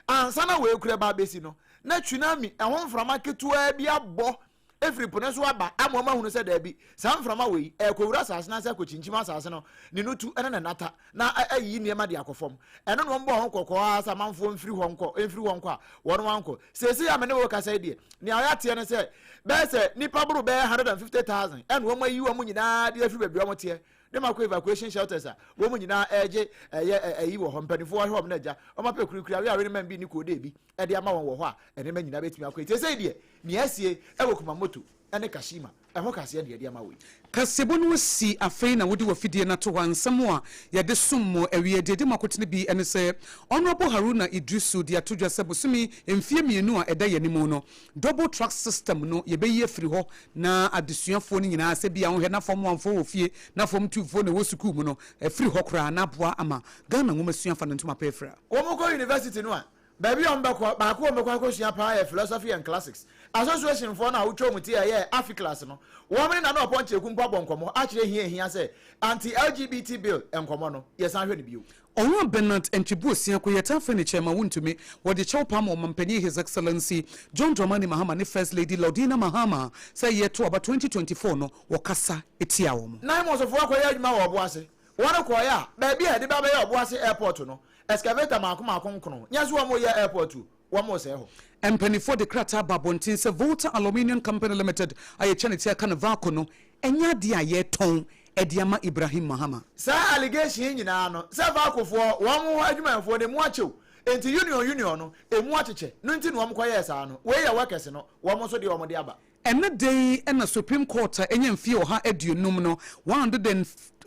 ansa na wei kura ba abɛsi no, na tsunami, ɛho mframa ketewaa bi abɔ afiri po no so aba ama wɔahunu sɛ daabi, saa mframa wei, ɛrekɔwura asase no ase akɔkyinkyim asase no, ne no tu ne ne nata, na ayiyi nneɛma de akɔ fam. Ɛno na wɔbɔɔ ho kɔkɔɔ ara sɛ amanfoɔ mfiri hɔ nkɔ, mfiri hɔ nkɔ a, wɔn ankɔ. Seesei a me ne wo rekasa yi deɛ, nea wɔateɛ ne sɛ, bɛyɛ sɛ nnipa boro bɛyɛ 150,000 ɛna wɔayi wɔn nyinaa de afiri baabi a wɔteɛ de ma kɔ evacuation shelters a wɔn nyinaa ɛregye ɛyɛ ɛyi wɔ hɔ. Mpanimfoɔ ahwɛ wɔn na agya wɔn apɛ kurikuri awe awe no ma bi ne koodee bi de ama wɔn wɔ hɔ a nneɛma nyinaa bɛtumi akɔ yie. Seesei deɛ, nea asie wɔ Kumamoto ne Kashima, ɛho kaseɛ na yɛde ama wo yi.
Kaseɛbɔ no asi afei na wode w'afidie no ato hɔ a nsɛm a yɛde som mo awia deɛ ɛdi mu akotene bi ne sɛ Honourable Haruna Iddrisu de ato dwa sɛ bosome mfeɛ mmienu a ɛda yɛn anim no double track system no yɛbɛyi afiri hɔ na adesuafoɔ no nyinaa sɛ bia wohwɛ na fam onefoɔ wɔ fie na fam twofoɔ na ɛwɔ sukuu mu no afiri hɔ koraa na aboa ama Ghana nwomasua afa ne ntoma pa afira.
Wɔkɔ university no a, Baabi a wɔbɛkɔ, baako a wɔbɛkɔ akɔsua paa yɛ Philosophy and Classics. Associationfoɔ no a wotwa wɔn ti a ɛyɛ afe class no, wɔn ne Nana Ɔpɔn Kyeku mpo abɔ nkɔmmɔ akyerɛ hia a ɛhia sɛ anti-LGBT bill nkɔmmɔ no, yɛsan hwɛ no bio.
Owura Bernard Antwi Osiako, yɛtaa frɛ no Chairman Wontumi, wɔde kyɛw paa ma Ɔmanpanin His Excellency John Dramani Mahama ne First Lady Lordina Mahama sɛ yɛto aba 2024 no wɔkasa tiaa wɔn.
Naimosfoɔ akɔyɛ adwuma wɔ Ɔboase. Wɔn kɔeɛ a, baabi a yɛde ba bɛyɛ Ɔboase Airport no, excavator maako maako nkono. Nyɛ sɛ wɔreyɛ airport o, wɔresɛe hɔ.
Mpanimfoɔ de krataa aba abɔnten sɛ Volta Aluminium Company Limited a yɛtwa ne ti aka no Valco no nyɛ adeɛ a yɛretɔn de ama Ibrahim Mahama.
Saa allegation yi nyinaa no, sɛ Valco foɔ, wɔn ho adwumayɛfoɔ no, emu akyɛ o, enti union union no, emu akyekyɛ, no nti na wɔn kɔyɛɛ saa no. Wei yɛ workers no, wɔn nso deɛ wɔn de aba.
Ɛnnɛ da yi na Supreme Court a anya mfeɛ 150 no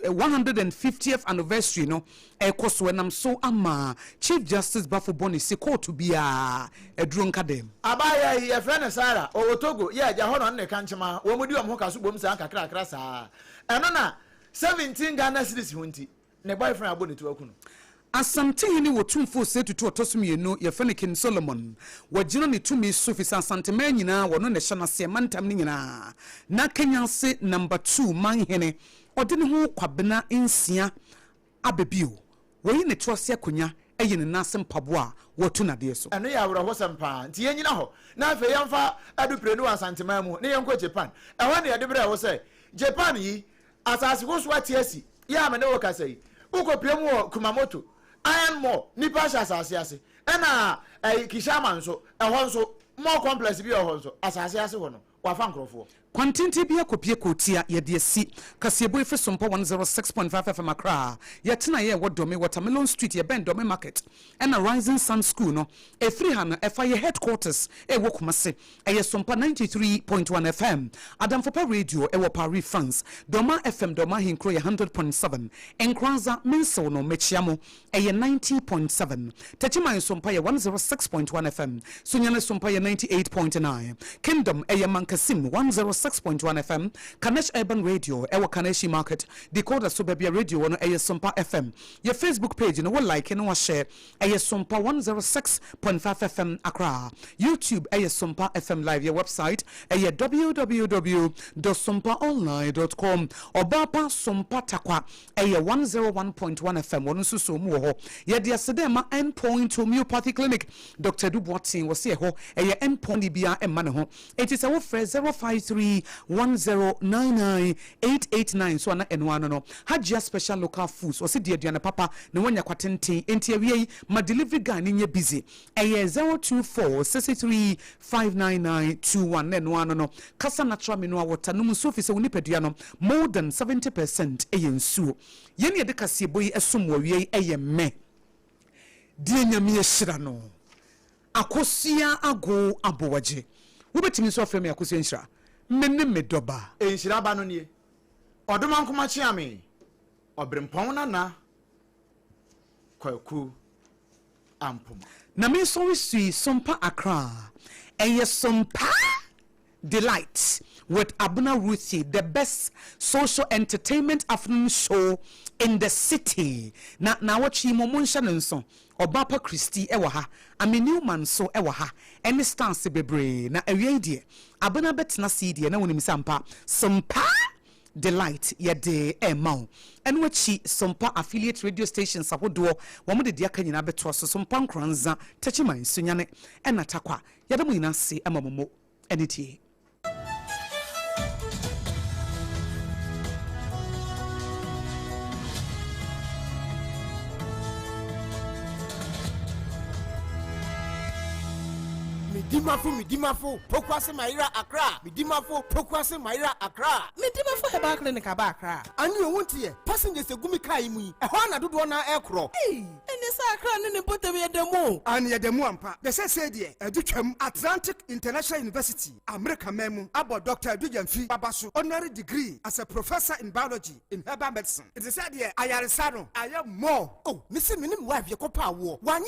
150th anniversary no rekɔ so. Ɛnam so ama Chief Justice Baffoe Bonnie se kɔɔto biara aduro nka dɛm.
Abaayewa yi, yɛfrɛ no Sarah, ɔwɔ Togo, yɛ agya hɔ na ɔne ne kankyema, wɔn di wɔn ho ka so bom saa nkakrakra saa. Ɛno na 17 Ghana cedis ho nti, Ne boyfriend abɔ ne ti waku no.
Asantehene wɔ Tumfoɔ Osei Tutu ɔtɔ so mmienu, yɛfrɛ no King Solomon. Wagyina ne tumi so firi sɛ Asanteman nyinaa wɔno na ɛhyɛ n'aseɛ, mantam no nyinaa. Na Kenyase number two manhene, ɔde ne ho Kwabena nsia aba bio. Wayi ne to ase akonya ayi ne nan ase mpaboa a watu n'adeɛ so.
Ɛno yɛ awerɛhosɛm paa. Nti yɛnnyina hɔ na afei yɛmfa adupire no wɔ Asanteman mu na yɛnkɔ Japan. Ɛhɔ na yɛde brɛɛ wo sɛ Japan yi, Asase wosow ate asi, yɛ a me ne wo kasa yi, wokɔpue mu wɔ Kumamoto, Iron Mall, nnipa ahyɛ asase ase, ɛna ɛyi Kishama nso, ɛhɔ nso, mall complex bi wɔ hɔ nso, asase ase hɔ no, wɔafa nkorɔfoɔ.
Kwantenten bi akɔpue Kotia, yɛde asi. Kaseɛbɔ yi firi Sompa 106.5 FM Accra. Yɛtenaeɛ ɛwɔ Dome, Watermelon Street, yɛbɛn Dome Market, ɛna Rising Sun School no. Ɛfiri ha no, ɛfa yɛ headquarters ɛwɔ Kumasi. Ɛyɛ Sompa 93.1 FM, Adamfopa Radio ɛwɔ Paris, France, Dɔma FM Dɔma Ahenkuro yɛ 100.7, Nkoranza, Mensew no, mekyea mo, ɛyɛ 90.7, Techiman Sompa yɛ 106.1 FM, Sunyani Sompa yɛ 98.9, Kingdom ɛyɛ Mankasim 106. 106.1 FM, Kanesh Urban Radio ɛwɔ Kaneshie Market, decoder so baabi a radio wɔ no ɛyɛ Sompa FM. Yɛ Facebook page no wo like na wahyɛ ɛyɛ Sompa 106.5 FM Accra. YouTube ɛyɛ Sompa FM Live. Yɛ website ɛyɛ www dot sompaonline dot com. Ɔbaapa Sompa Takwa ɛyɛ 101.1 FM wɔn nso so mu wɔ hɔ. Yɛde aseda ɛma Endpoint Homeopathy Clinic. Doctor Adu Boateng wɔse ɛhɔ ɛyɛ Endpoint biara ɛmma ne ho. Enti sɛ wofrɛ 053 1099 889 nso a na ɛno ara no no. Hajia Special Local Foods wɔse di aduane papa na woanya kwatenten. Enti awia yi ma delivery guy no nyɛ busy. Ɛyɛ 024 63 599 21 na ɛno ara no no. Kasa Natural Mineral Water nom nsuo firi sɛ wo nipadua no more than 70% yɛ nsuo. Yɛn yɛde kaseɛbɔ yi som wo awia yi ɛyɛ me deɛ Nyame ahyira no. Akosua Agow Abowagye. Wobɛtumi nso afrɛ me Akosua Nhyira. Me ne me dɔba.
Nhyira ba no nie. Ɔdomankoma Kyeame, Ɔberempɔn Nana Kwaku Ampoma.
Na me nso resui Sompa Accra. Ɛyɛ Sompa Delight with Abena Ruthie, the best social entertainment afternoon show in the city. Na naawɔtwe yi mu, monhyɛ no nso, Ɔbaapa Christy wɔ ha, Ame Newman nso wɔ ha, ɛne stars bebree. Na awia yi deɛ, Abena bɛtena ase yi deɛ, na wonim sɛ ampa, Sompa Delight yɛde rema wo. Ɛno akyi, Sompa affiliate radio stations ahodoɔ, wɔn de deɛ aka nyinaa bɛtoa so, Sompa Nkoranza, Techiman, Sunyani, ɛna Tarkwa. Yɛda mo nyinaa ase ma mo mo anidie.
Medimafo Medimafo Pokuase Mayera Accra Medimafo Pokuase Mayera Accra. Medimafo Herbal Clinic aba Accra. Ane o wonteɛ, passengers egu me car yi mu yi, ɛhɔ ara na dodoɔ no ara ɛrekorɔ.
Ei! Ɛne sɛ Accra ne ne mpɔtam yɛ da mu o.
Aane yɛda mu ampa. Na seesei deɛ adu twam. Atlantic International University, Amerika man mu, abɔ Dɔkta Adu Gyamfi aba so honorary degree as a Professor in Biology in Herbal Medicine. Nti sɛ deɛ ayaresa no ayɛ more. Oh, mese me ne me wife yɛkɔpɛ awoɔ, wanye.